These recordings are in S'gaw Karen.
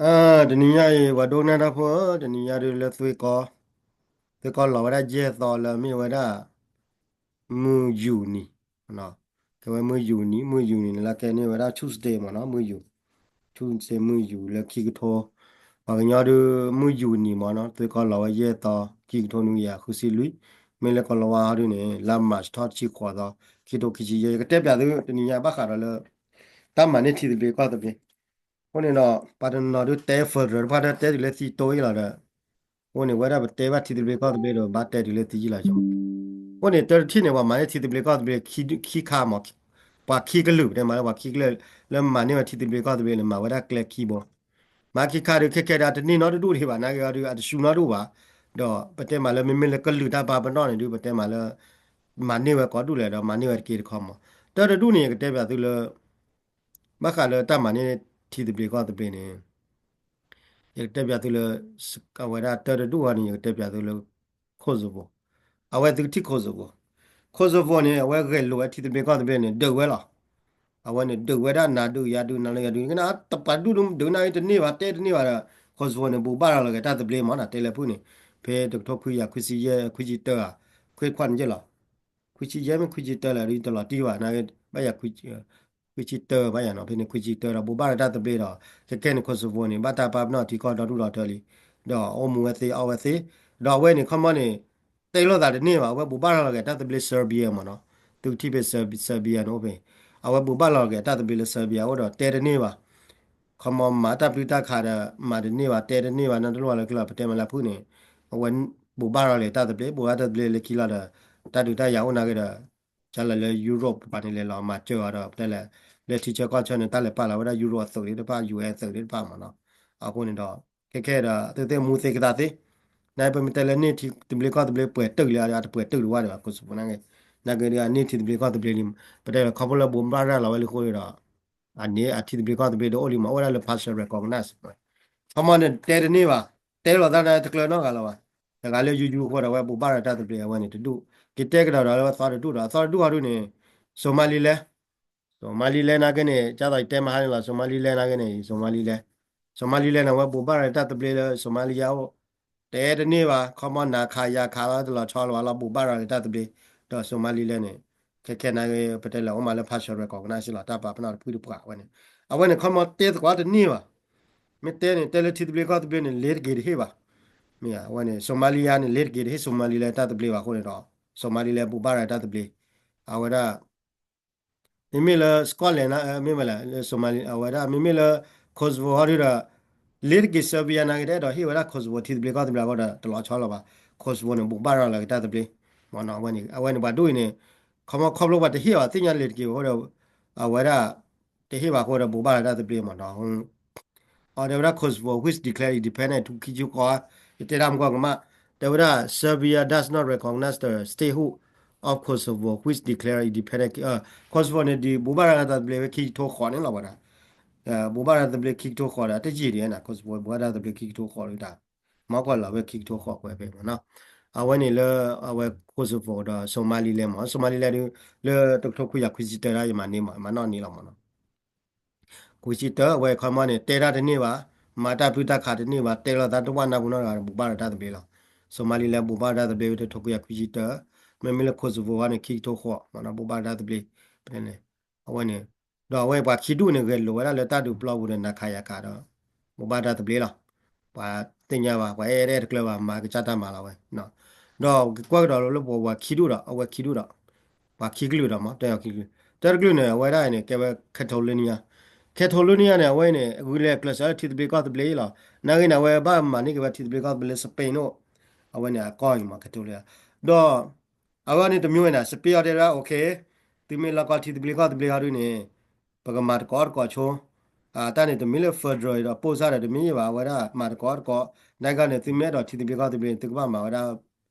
အ တနံၤညါအံၤ ပှၤဒိကနၣ်တၢ်ဖိဧၢ, တနံၤညါဒုးလၢသွ့ကီ, သွ့ကီလီၤဝဲဒၣ်ယဲၢ်သီလၢမ့ၢ်ဝဲဒၣ် မုၢ်ယူၤနံၤ, ကဲဝဲမုၢ်ယူၤနံၤ, မုၢ်ယူၤနံၤန့ၣ် လၢကဲန့ၢ်ဝဲဒၣ် Tuesday မ့ၢ်နီၤ, မုၢ်ယူၤ Tuesday မုၢ်ယူၤလၢခံကထိ, ပှၤကညီဒုး မုၢ်ယူၤနံၤမ့ၢ်နီၤ, သွ့ကီလီၤဝဲယဲၢ်သီ, ခံကထိနွံကယၤဃုဆံလွံၢ်, မ့ၢ်လၢကီၢ်လီၤဝါဟီဒုးန့ၣ် လါ March ထီၣ်တဆံဃိးသီ, ခံကထိခံဆံယဲၢ်, ယကတဲပၠးသုတနံၤညါဘၣ်ဃးဒီးလၢ တၢ်မၤန့ၢ်ထံသဘျ့ကီၢ်သဘျ့ အဃိန့ၣ်ဒီး ပှၤတနီၤဒုးတဲ federal တဖၣ်ဒီးတဲတုၤလၢသံတိအံၤလီၤဒီး, အဃိန့ၣ် ဝဲဒၣ်ပတဲဘၣ်ထံသဘျ့ကီၢ်သဘျ့ဒီး ဘၣ်တဲတုၤလၢသံယံာ်လီၤ. အဃိန့ၣ် တၢတထံၣ်န့ၣ် ပှၤမၤန့ၢ်ထံသဘျ့ကီၢ်သဘျ့ခံခါမး, ပှၤခံကလုာ် ပတဲမးလၢပှၤခံကလုာ် လၢမၤန့ၢ်ဝဲထံသဘျ့ကီၢ်သဘျ့န့ၣ် မၤဝဲဒၣ်ကျဲခံဘိ, မၤခံခါဒုး ခဲခဲဒၣ်တန့ၢ်နီတဒူၣ်ဒံးဘၣ်, နာ်က့ၤအီၤဒုး အတစူၤနီတဒူၣ်ဘၣ်, ဒီးပတဲမးလၢမ့မ့ၢ်လၢကလုာ်တၢ်ပာ်ပနီၣ်န့ၣ်ဒုး ပတဲမးလၢ မၤန့ၢ်ဝဲကိးဒူၣ်လဲၣ်ဒီး မၤန့ၢ်ဝဲတက့ၢ်တခီမး, တၢတဒူၣ်န့ၣ် ယကတဲပၠးသုလၢ ဘၣ်ဃးလၢတၢ်မၤန့ၢ်ထံသဘျ့ကီၢ်သဘျ့န့ၣ် ယကတဲပၠးသုလၢ အဝဲဒၣ်တၢတဒူၣ်အံၤန့ၣ် ယကတဲပၠးသုလၢ Kosovo, အဝဲသုကထံၣ် Kosovo, Kosovo န့ၣ် အဝဲဂဲၤလိာ်ဝဲထံသဘျ့ကီၢ်သဘျ့န့ၣ် ဒုးဝဲလီၤ. အဝဲန့ၣ်ဒုးဝဲဒၣ်နၤဒုးယၤဒုးနၤလၢယၤဒုး ကနၣ်တပာ်ဒူၣ်ဒုးနၣ်ဂ့ၤတန့ၢ်ဘၣ် တဲတန့ၢ်ဘၣ်ဒီး Kosovo န့ၣ် ဘိးဘၣ်ရၤလီၤက့ၤတၢ်သဘျ့မးနီၤ တဲလၢဖုၣ်န့ၣ်, ဖဲတကထိခွံကယၤခွံဆံယဲၢ် ခွံဆံတၢဧါ, ခွံခွါန့ၣ်ယဲၢ်လီၤ, ခွံဆံယဲၢ်မ့ၢ်ခွံဆံတၢလၢဒ်တလီၤတံၢ်ဘၣ် နၣ်ဂ့ၤ ဘၣ်ယၤ ခွံဆံတၢဘၣ်ယၤနီၤ ဖဲန့ၣ်ခွံဆံတၢဒီး ဘိးဘၣ်ရၤတၢ်သဘျ့ဒီး ခဲခဲန့ၣ် Kosovo န့ၣ် ဘၣ်တၢ်ပာ်ပနီၣ်ထံကီၢ်ဒီဒူၣ်ဒီထၢလံ, ဒီးအိၣ်မူဝဲသ့အီၣ်ဝဲသ့, ဒီးအဝဲန့ၣ် ခီမီန့ၣ် တဲလိာ်သးတန့ၢ်ဘၣ် အဝဲဘိးဘၣ်ရၤလီၤက့ၤတၢ်သဘျ့ Serbia မးနီၤ, သုကထံၣ်ဖဲ Serbia န့ၣ်အိၣ်ဖဲ, အဝဲဘိးဘၣ်ရၤလီၤက့ၤတၢ်သဘျ့လၢ Serbia အိၣ်ဒီးတဲတန့ၢ်ဘၣ် ခီမီမၤတၢ်ပျုၢ်တၢ်ခးဒီး မၤတန့ၢ်ဘၣ် တဲတန့ၢ်ဘၣ် နီတလီၢ်လၢကျဲလီၤ ပတဲမးလၢဖုၣ်န့ၣ်, အဝဲဘိးဘၣ်ရၤလီၤတၢ်သဘျ့ ဘိးဘၣ်တၢ်သဘျ့လၢခံလီၤဒီး တၢ်ဒုးတၢ်ယၤအိၣ်နာ်က့ဒီး ကၢလီၤလၢ Europe ပှၤန့ၣ်လဲၤလီၤမၤစၢၤအီၤဒီး ပတဲလဲၣ် လၢထံဆၢကီၢ်ဆၢန့ၣ် တၢ်လဲၤပာ်လီၤဝဲဒၣ် Europe အသုးသ့ၣ်တဖၣ် ယူၣ်အဲၣ် သုးသ့ၣ်တဖၣ်မးနီၤ, အဃိန့ၣ်ဒီး ခဲခဲဒီး သုသ့ၣ်မူသ့ကသးသ့, နပမ့ၢ်တဲလၢန့ၢ်ထံသဘျ့ကီၢ်သဘျ့ပှဲၤတုာ်လံ အတပှဲၤတုာ်တဝၢ်ဒံးဘၣ် Kosovo နာ်က့, နာ်က့ဒီးန့ၢ်ထံသဘျ့ကီၢ်သဘျ့လံ, ပတဲလၢခီဖျိလၢဘိးဘၣ်ရၤလီၤဝဲလံအဃိဒီး အန့ၣ်အထံသဘျ့ကီၢ်သဘျ့ဒီးအိၣ်လံမး အိၣ်ဝဲဒၣ်လၢ partial recognize ခီမီန့ၣ်တဲတန့ၢ်ဘၣ်, တဲလိာ်သးန့ၣ်တကျၢၤနီတဂၤလၢၤဘၣ်, တဂၤလၢယူယူအဃိဒီးဝဲဘိးဘၣ်ရၤတၢ်သဘျ့အဝဲန့ၣ်တဒူၣ်, ကတဲကဒီးဒီးလၢအသီတဒူၣ်ဒီး အသီတဒူၣ်ဟီဒုန့ၣ် Somaliland, Somaliland နာ်က့န့ၣ် ကၢ်သိးယတဲမဟါန့ၣ်လီၤ Somaliland နာ်က့န့ၣ် Somaliland, Somaliland န့ၣ် အဝဲဘိးဘၣ်ရၤတၢ်သဘျ့လၢ Somalia အိၣ် တဲတန့ၢ်ဘၣ် ခီမီနၤခးယၤခးလီၤတလီၤဆီလၢၤဘၣ်လီၤ ဘိးဘၣ်ရၤလၢတၢ်သဘျ့, ဒီး Somaliland န့ၣ် ခဲခဲနာ်က့ ပတဲလၢအိၣ်မးလၢ partial recognize လီၤ တၢ်ပာ်ပနီၣ်တဖုတပှၢ်ဝဲန့ၣ်, အဝဲန့ၣ် ခီမီတဲသကိးတန့ၢ်ဘၣ်, မ့ၢ်တဲန့ၣ် တဲလၢထံသဘျ့ကီၢ်သဘျ့န့ၣ် လ့ၤတက့ၤတဟ့ၣ်ဘၣ်, မ့ၢ်အဝဲန့ၣ် Somalia န့ၣ် လ့ၤတက့ၤတဟ့ၣ် Somaliland တၢ်သဘျ့ဘၣ်အဃိန့ၣ်ဒီး Somaliland ဘိးဘၣ်ရၤတၢ်သဘျ့, အဝဲဒၣ် မ့မ့ၢ်လၢ Scotland မ့မ့ၢ်လၢ Somali အဝဲဒၣ် မ့မ့ၢ်လၢ Kosovo ဟီဒုဒီး လ့ၤတက့ၤ Serbia နာ်က့ တအဲၣ်ဒိးဟ့ၣ်ဝဲဒၣ် Kosovo ထံသဘျ့ကီၢ်သဘျ့အဃိဒီး တလီၤဆီလီၤဘၣ် Kosovo န့ၣ် ဘိးဘၣ်ရၤလီၤက့ၤတၢ်သဘျ့, မ့ၢ်နီၤ အဝဲန့ၣ် အဝဲန့ၣ် ပှၤဒိၣ်အံၤန့ၣ် ခီမီခီဖျိပှၤတဟ့ၣ်ဘၣ် သ့ၣ်ညါလ့ၤတက့ၤအဃိဒီး အဝဲဒၣ် တဟ့ၣ်ဘၣ်အဃိဒီး ဘိးဘၣ်ရၤတၢ်သဘျ့မ့ၢ်နီၤ အတဲဝဲဒၣ် Kosovo which declare independent ထူခံဆူဃီ, ယတဲဒၣ်မ့ၢ်ကွၢ်ကမၣ်, တဲဝဲဒၣ် Serbia does not recognize the statehood of Kosovo which declare independent, Kosovo န့ၣ် ဒ်ဘိးဘၣ်ရၤတၢ်သဘျ့ဝဲခံကထိဃိးန့ၣ်လီၤဝဲဒၣ်, ဘိးဘၣ်ရၤတၢ်သဘျ့ခံကထိဃိးဒီး တယံာ်ဒံးန့ၣ် Kosovo ဘိးဘၣ်ရၤတၢ်သဘျ့ခံကထိဃိးဒီးတၢ်, မ့ၢ်ကွၢ်လီၤဝဲခံကထိဃိးကွဲးဖဲမ့ၢ်နီၤ, အဝဲန့ၣ်လၢ အဝဲ Kosovo ဒီး Somaliland မ့ၢ် Somaliland ဒု လၢတကထိခွံကယၤခွံဆံတၢဒၣ်ယမၤန့ၢ်မး မၤနီၣ်န့ၢ်လီၤမ့ၢ်နီၤ ခွံဆံတၢ အဝဲခီမီန့ၣ် တဲတၢ်တန့ၢ်ဘၣ်, မၤတၢ်ပျုၢ်တၢ်ခးတန့ၢ်ဘၣ်, တဲလိာ်သးတဝၣ်နၢ်ပူၤနီတဂၤ ဘိးဘၣ်ရၤတၢ်သဘျ့လီၤ. Somaliland ဘိးဘၣ်ရၤတၢ်သဘျ့ဝဲတကထိခွံကယၤခွံဆံတၢ, မ့မ့ၢ်လၢ Kosovo န့ၣ် ခံကထိဃိးမ့ၢ်နီၤ ဘိးဘၣ်ရၤတၢ်သဘျ့, ဖဲန့ၣ် အဝဲန့ၣ်, ဒီးအဝဲပှၤခံဒူၣ်န့ၣ် ဂဲၤလိာ်ဝဲဒၣ်လၢတၢ်ဒုးပျီပူၤဒီး နၤခးယၤခးဒီး ဘိးဘၣ်ရၤတၢ်သဘျ့လီၤ. ပှၤသ့ၣ်ညါဘၣ် ပှၤအဲၣ်အဲၣ်တကျၢၤဘၣ် မၤကစၢ်တၢ်မၤလီၤဝဲ ဒီးကွၢ်ကဒီးလၢပှၤခံဒူၣ်ဒီး အဝဲခံဒူၣ်ဒီး ပှၤခံကလုာ်ဒီးမ့ၢ် တဲအီၤခံကလုာ်, တၢတကလုာ်န့ၣ် အဝဲဒၣ်န့ၣ် ကဲဝဲ Catalonia, Catalonia န့ၣ် အဝဲန့ၣ် ဂုာ်လဲၤကျဲးစၢးလၢထံသဘျ့ကီၢ်သဘျ့လီၤ. နာ်ဂ့ၤန့ၣ် အဝဲဘၣ်မၤန့ၢ်က့ၤဝဲထံသဘျ့ကီၢ်သဘျ့လၢ Spain အိၣ်, အဝဲန့ၣ်အကီၢ်အံၤမ့ၢ် Catalonia, ဒီး အဝဲန့ၣ်တမံၤဝဲန့ၣ် Spain အီၤတဲဝဲဒၣ် okay, သုမ့ၢ်လီၢ်ကီၢ်ထံသဘျ့ကီၢ်သဘျ့ဟီဒုန့ၣ် ပကမၤတကိးတကိးဆိ, တၢ်န့ၣ်တမ့ၢ်လၢ federal ဒီး ပိၢ်စၢ်ဒီးတမ့ၢ်ဘၣ် အဝဲဒၣ်မၤတကိးတကိး, နာ်ဂ့ၤန့ၣ် သုမ့ၢ်အဲၣ်ဒိးထံသဘျ့ကီၢ်သဘျ့န့ၣ် သုကဘၣ်မၤဝဲဒၣ်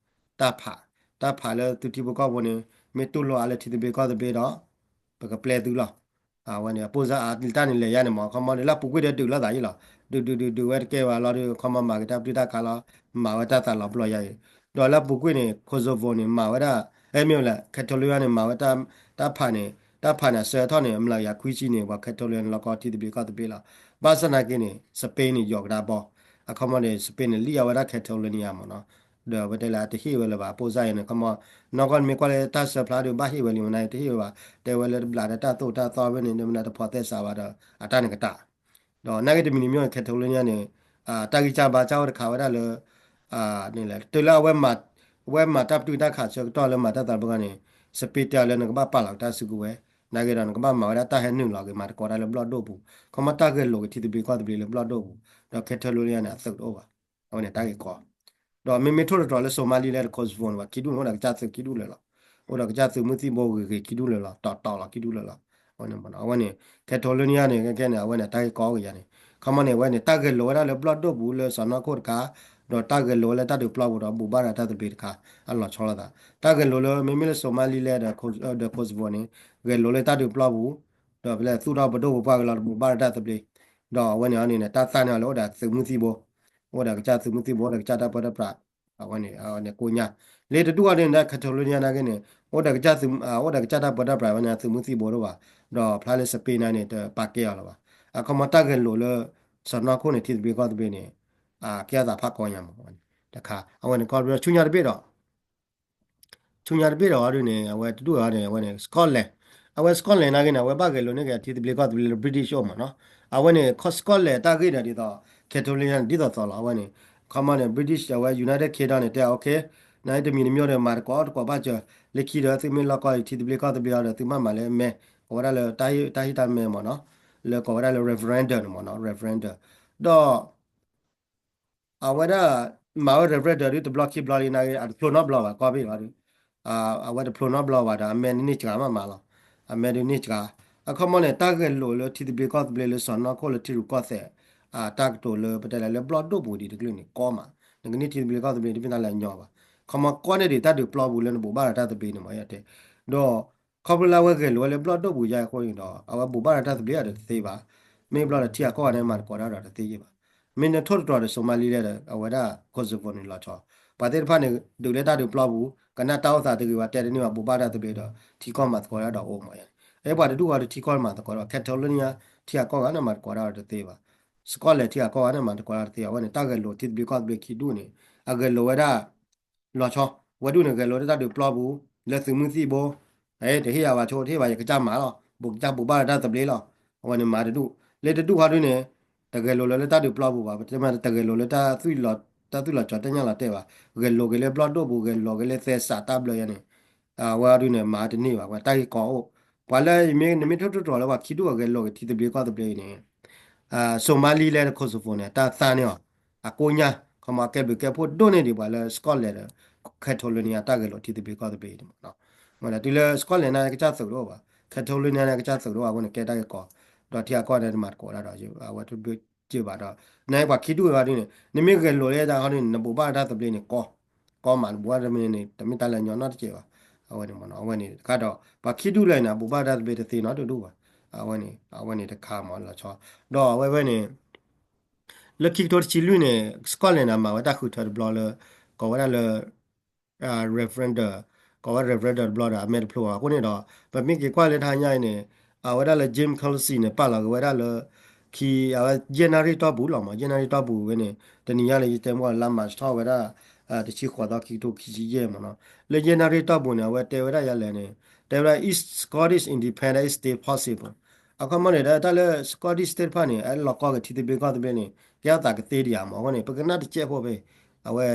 တၢ်ဖး, တၢ်ဖးလၢသုထံဖိကီၢ်ဖိန့ၣ် မ့ၢ်တူၢ်လိာ်အါလၢထံသဘျ့ကီၢ်သဘျ့ဒီး ပကပျဲသုလီၤ. အဝဲန့ၣ် အပိၢ်စၢ်အါတၢ်န့ၣ်လဲၤယါန့ၣ်မ့ၢ် ခီမီန့ၣ် လၢအပူၤကွံာ်ဒီးဒုးလိာ်သးယံၤလီၤ. ဒုးဒုးဒုးဒုးဝဲတကဲဘၣ်လီၤဒီး ခီမီမၤက့ၤတၢ်ပျုၢ်တၢ်ခးလီၤ, မၤဝဲတၢ်သးလီၤပျီယါအံၤ, ဒီးလၢအပူၤကွံာ်န့ၣ် Kosovo န့ၣ် မၤဝဲဒၣ်, အဲ မ့ၢ်ဝဲလဲၣ် Catalonia န့ၣ် မၤဝဲတၢ်ဖးန့ၣ် တၢ်ဖးန့ၣ် အဆၢထီၣ်န့ၣ် မျးကယၤခွံဆံန့ၣ် ပှၤ Catalonia န့ၣ် လီၤကီထံသဘျ့ကီၢ်သဘျ့လီၤ. ဘၣ်ဆၣ်သနာ်က့န့ၣ် Spain န့ၣ် ယိးကဒါဘီ, အခီပညီန့ၣ် Spain န့ၣ် လံၣ်အဝဲဒၣ် Catalonia မ့ၢ်နီၤ, ဒီးအဝဲတဲလၢအတဟ့ၣ်ဝဲလၢၤဘၣ် အပိၢ်စၢ်အံၤန့ၣ် ခီပညီ နီၢ်ကီၢ်န့ၣ်မ့ၢ်ကွၢ်လၢတၢ်ဆၢဖျါဒီး ဘၣ်ဟ့ၣ်ဝဲလံမ့ၢ်နီၤ တဟ့ၣ်ဝဲဘၣ်, တဲဝဲလၢတဘျးဒီးတၢ်သိၣ်တၢ်သီဖဲန့ၣ် မ့ၢ်နီၤ တဖိးသဲစးဘၣ်ဒီး အတၢ်န့ၣ်ကတၢၢ် ဒီးနာ်က့တမံၤတမံၤန့ၣ် Catalonia န့ၣ် တၢ်ဂံၢ်စၢ်ဘါစၢ်အိၣ်တခါဝဲဒၣ်လၢ န့ၣ်လဲၣ် တုၤလၢအဝဲ အဝဲမၤတၢ်ပတုာ်တၢ်ခးဆၢကတီၢ်လၢမၤတၢ်သးတဘျီန့ၣ် Spain တဲအီၤလၢနကဘၣ်ပာ်လီၤကတၢ်စုကဝဲၤ, နာ်က့ဒီးနကဘၣ်မၤဝဲဒၣ်တၢ်ဟဲနုာ်လီၤက့ၤမၤသကိးတၢ်လၢဘျီၣ်ဒိၣ်ပူၤ, ခီမီတၢ်ဂဲၤလိာ်က့ၤထံသဘျ့ကီၢ်သဘျ့လၢဘျီၣ်ဒိၣ်ပူၤ, ဒီး Catalonia န့ၣ် အသုးတအိၣ်ဘၣ်, အဝဲန့ၣ်တၢ်ဂ့ၢ်ကီ ဒီးမ့မ့ၢ်ထိၣ်သတြီၤလၢ Somaliland ဒီး Kosovo န့ၣ်ဘၣ် ခံဒူၣ်န့ၣ် အိၣ်ဒီးကစၢ်သုးခံဒူၣ်လၢာ်လီၤ, အိၣ်ဒီးကစၢ်သုးမုၢ်သံၣ်ဘိဂ့ၤဂ့ၤခံဒူၣ်လၢာ်လီၤ, တီၤတီၤလီၤခံဒူၣ်လၢာ်လီၤ, အဝဲန့ၣ် အဝဲန့ၣ် Catalonia န့ၣ် ခဲခဲန့ၣ် အဝဲန့ၣ် တၢ်ဂ့ၢ်ကီအိၣ်ကယၤန့ၣ် ခီမီန့ၣ် အဝဲန့ၣ် တၢ်ဂဲၤလိာ်ဝဲဒၣ်လၢဘျီၣ်ဒိၣ်ပူၤလၢစီၤနီၢ်ခိၣ်တခါ, ဒီးတၢ်ဂဲၤလိာ်ဝဲလၢတၢ်ဒုးပျီပူၤဒီးဘိးဘၣ်ဒီးတၢ်သဘျ့တခါ, အလီၤဆီလိာ်သး, တၢ်ဂဲၤလိာ်လၢမ့မ့ၢ်လၢ Somaliland ဒီး Kosovo န့ၣ် ဂဲၤလိာ်လၢတၢ်ဒုးပျီပူၤ, ဒီးဖဲလဲၣ်သူၣ်ထီၣ်ပဒိၣ်ပပှၢ်ကလီၤတဘိးဘၣ်ဒီးတၢ်သဘျ့, ဒီးအဝဲန့ၣ်အန့ၣ် တၢ်သၣ်န့ၢ်အီၤလၢအိၣ်ဒီးသုးမုၢ်သံၣ်ဘိ, အိၣ်ဒီးကစၢ်သုးမုၢ်သံၣ်ဘိ အိၣ်ဒီးကစၢ်တၢ်ပၢတၢ်ပြး, အဝဲန့ၣ် အဝဲန့ၣ်ကိးညါ, လၢတဒူၣ်အီၤဒ်န့ၣ် Catalonia နာ်က့န့ၣ် အိၣ်ဒီးကစၢ် အိၣ်ဒီးကစၢ်တၢ်ပၢတၢ်ပြးဝဲန့ၣ် သုးမုၢ်သံၣ်ဘိတအိၣ်ဘၣ်, ဒီးဖျါလၢ Spain န့ၣ် တပာ်ကဲအီၤလၢၤဘၣ်, အခီမီတၢ်ဂဲၤလိာ်လၢ စီၤနီၢ်ခိၣ်န့ၣ် ထံသဘျ့ကီၢ်သဘျ့န့ၣ် ကဲအသးဖးကီညါမး, တခါ အဝဲန့ၣ်ကီၢ်တဘ့ၣ် ဆူညါတဘ့ၣ်ဒီး ဆူညါတဘ့ၣ်ဒီးအီၤဒ်န့ၣ် အဝဲတဒူၣ်အီၤန့ၣ် အဝဲန့ၣ် Scotland, အဝဲ Scotland နာ်က့န့ၣ် အဝဲဘၣ်ဂဲၤလိာ်န့ၢ်က့ၤထံသဘျ့ကီၢ်သဘျ့လၢ British အိၣ်မးနီၤ, အဝဲန့ၣ် Scotland တၢ်ဂ့ၢ်ဒီးဒ်သိး Catalonia န့ၣ် ဒ်သိးသိးလီၤ, အဝဲန့ၣ် ခီမီန့ၣ် British အဝဲ United Kingdom န့ၣ် တဲ okay နတမံၤတမံၤဒီး မၤတကိးတကိးဘၣ်စၢၤ, လၢခံဒီးသုမ့ၢ်လီၢ်ကီၢ်အံၤ ထံသဘျ့ကီၢ်သဘျ့အီၤဒီး သုမၤမၤလၢအမဲ, ကိးဝဲဒၣ်လၢ တၢ်ဟ့ၣ်တၢ်မဲမးနီၤ, လၢကိးဝဲဒၣ်လၢ referendum န့ၣ်မးနီၤ, referendum, ဒီး အဝဲဒၣ် မၤဝဲ referendum ဒ်တဘျီခံဘျီလံနာ်က့ အတဖျိနီတဘျီဘၣ် ကီၢ်ဘ့ၣ်လီၤဒီး, အဝဲတဖျိနီတဘျီဘၣ်ဒီး အမဲန့ၢ်စှၤမးမးလီၤ, အမဲဒ်န့ၢ်စှၤ, အခီမီန့ၣ် တၢ်ဂဲၤလိာ်လၢထံသဘျ့ကီၢ်သဘျ့လၢစီၤနီၢ်ခိၣ်လၢထံရူၢ်ကီၢ်သဲး, တၢ်ကတိၤလၢပတဲလၢ လၢဘျီၣ်ဒိၣ်ပူၤဒ်တကလုာ်န့ၣ် ကီမး, နကန့ၢ်ထံသဘျ့ကီၢ်သဘျ့တမ့ၢ်တၢ်လၢအညီဘၣ်, ခီမီကီန့ၢ်ဒံးတၢ်ဒုးပျီပူၤလၢနဘိးဘၣ်ဒီးတၢ်သဘျ့န့ၣ်မး, ဒီး ခီဖျိလၢအဝဲဂဲၤလိာ်ဝဲလၢဘျီၣ်ဒိၣ်ပူၤယါအဃိန့ၣ်ဒီး အဝဲဘိးဘၣ်ဒီးတၢ်သဘျ့အီၤဒီးတသ့ဘၣ်, မ့ၢ်ဘျီဒီးထံဂၤကီၢ်ဂၤန့ၣ်မၤသကိးတၢ်ဒီးတသ့ယ့ၢ်ဘၣ်, မ့ၢ်နထိၣ်သတြီၤဒီး Somaliland ဒီး အဝဲဒၣ် Kosovo န့ၣ်လီၤဆီ, ပှၤသ့ၣ်တဖၣ်န့ၣ် ဒုးလၢတၢ်ဒုးပျီပူၤ ကနၣ်တၢ်အိၣ်သးတဂ့ၤဘၣ် တဲတန့ၢ်ဘၣ် ဘိးဘၣ်တၢ်သဘျ့ဒီး ထံကီၢ်မၤသကိးတၢ်ဒီးအိၣ်မးယါန့ၣ်, အပှၤတဒူၣ်အီၤဒီးထံကီၢ်မၤသကိးဒီး Catalonia ထံဂၤကီၢ်ဂၤန့ၣ်မၤသကိးတၢ်ဒီးတသ့ဘၣ်, Scotland ထံဂၤကီၢ်ဂၤန့ၣ်မၤသကိးတၢ်တသ့, အဝဲန့ၣ် တၢ်ဂဲၤလိာ်ထံသဘျ့ကီၢ်သဘျ့ခံဒူၣ်န့ၣ် အဂဲၤလိာ်ဝဲဒၣ် လီၤဆီ, ဝဲဒူၣ်န့ၣ် ဂဲၤလိာ်လၢတၢ်ဒုးပျီပူၤ လၢသုးမုၢ်သံၣ်ဘိ, တဟ့ၣ်ယၤဘၣ်ဆိ တဟ့ၣ်ဘၣ်ယကစၢ်မၤလီၤ, ဘိးကစၢ်ဘိးဘၣ်ဒီးတၢ်သဘျ့လီၤ, အဝဲန့ၣ်မၤတဒူၣ်, လၢတဒူၣ်ဃီဒုန့ၣ် တဂဲၤလိာ်လၢတၢ်ဒုးပျီပူၤဘၣ်, ပတဲမ့ၢ်တဂဲၤလိာ်လၢ တၢ်သွံၣ်လီၤကၠီၤတၢ်ညၣ်လီၤတဲာ်ဘၣ်, ဂဲၤလိာ်က့ၤလၢဘျီၣ်ဒိၣ်ပူၤ ဂဲၤလိာ်က့ၤလၢသဲစးတၢ်ဘျၢယါန့ၣ် အဝဲဒုန့ၣ် မၤတန့ၢ်ဘၣ်, ဝဲတၢ်ဂ့ၢ်ကီအိၣ်, ပှၤလၢနမ့ၢ်ထိၣ်သတြီၤလၢပှၤခံဒူၣ်အဂဲၤလိာ်က့ၤထံသဘျ့ကီၢ်သဘျ့အံၤန့ၣ် Somaliland ဒီး Kosovo န့ၣ် တၢ်သၣ်န့ၢ်အီၤ အကိညၢ်, ခီမီကဲဘျုးကဲဖှိၣ်ဒိၣ်န့ၢ်ဒံးပှၤလၢ Scotland ဒီး Catalonia တၢ်ဂဲၤလိာ်ထံသဘျ့ကီၢ်သဘျ့အံၤန့ၣ်မးနီၤ, မ့ၢ်တုၤလၢ Scotland န့ၣ် ကစၢ်သုးတအိၣ်ဘၣ်, Catalonia န့ၣ် ကစၢ်သုးတအိၣ်ဘၣ်အဃိန့ၣ် ကဲတၢ်ဂ့ၢ်ကီ, ဒီးထံဂၤကီၢ်ဂၤန့ၣ် တမၤသကိးတၢ်ဒီး အဝဲတဘျုးက့ဘၣ်ဒီး နပှၤခံဒူၣ်ဝဲဒုန့ၣ် နမ့ၢ်ဂဲၤလိာ်လၢတၢ်ဃီန့ၣ် နဘိးဘၣ်တၢ်သဘျ့န့ၣ် ကီ, ကီမး နဘိးဘၣ်တၢ်သဘျ့န့ၣ် တမ့ၢ်တၢ်လၢညီနီတစဲးဘၣ်, အဝဲန့ၣ်မးနီၤ, အဝဲန့ၣ်တခါဒီး ပှၤခံဒူၣ်လၢန့ၣ် အဘိးဘၣ်တၢ်သဘျ့တသ့နီတဒူၣ်ဘၣ်, အဝဲန့ၣ် အဝဲန့ၣ်တခါမးလီၤဆီ, ဒီးအဝဲဝဲန့ၣ် လၢခံကထိတဆံလွံၢ်န့ၣ် Scotland န့ၣ် မၤဝဲတၢ်ဃုထၢတဘျီလၢ ကိးဝဲဒၣ်လၢ referendum, ကိးဝဲ referendum တဘျီဒီး အမဲတဖျိဘၣ်အဃိန့ၣ်ဒီး ပမ့ၢ်က့ၤကွၢ်လၢတဟါညါအံၤန့ၣ် အဝဲဒၣ်လၢ James Callise န့ၣ် ပာ်လီၤက့ၤဝဲဒၣ်လၢ ခံ အဝဲယဲၢ်နၣ်ရံၣ်တီၢ်ပူၤလီၤမး, ယဲၢ်နၣ်ရံၣ်တီၢ်ပူၤဝဲန့ၣ် တနံၤညါန့ၣ် ယတဲမ့ၢ်လါမၢ်ၡးထီၣ်ဝဲဒၣ် တဆံဃိးသီ ခံကထိခံဆံယဲၢ်မးနီၤ, လၢယဲၢ်နၣ်ရံၣ်တီၢ်ပူၤန့ၣ် အဝဲတဲဝဲဒၣ်ယၤလဲၣ်န့ၣ် တဲဝဲဒၣ် Scottish independence is still possible, အခီပညီန့ၣ် တၢ်လၢ Scottish သ့ၣ်တဖၣ်န့ၣ် အလီၤကီက့ၤထံသဘျ့ကီၢ်သဘျ့န့ၣ် ကဲအသးကသ့ဒံးဧါမး, အဃိန့ၣ် ပကနၣ်တစဲးဖိဖဲ အဝဲ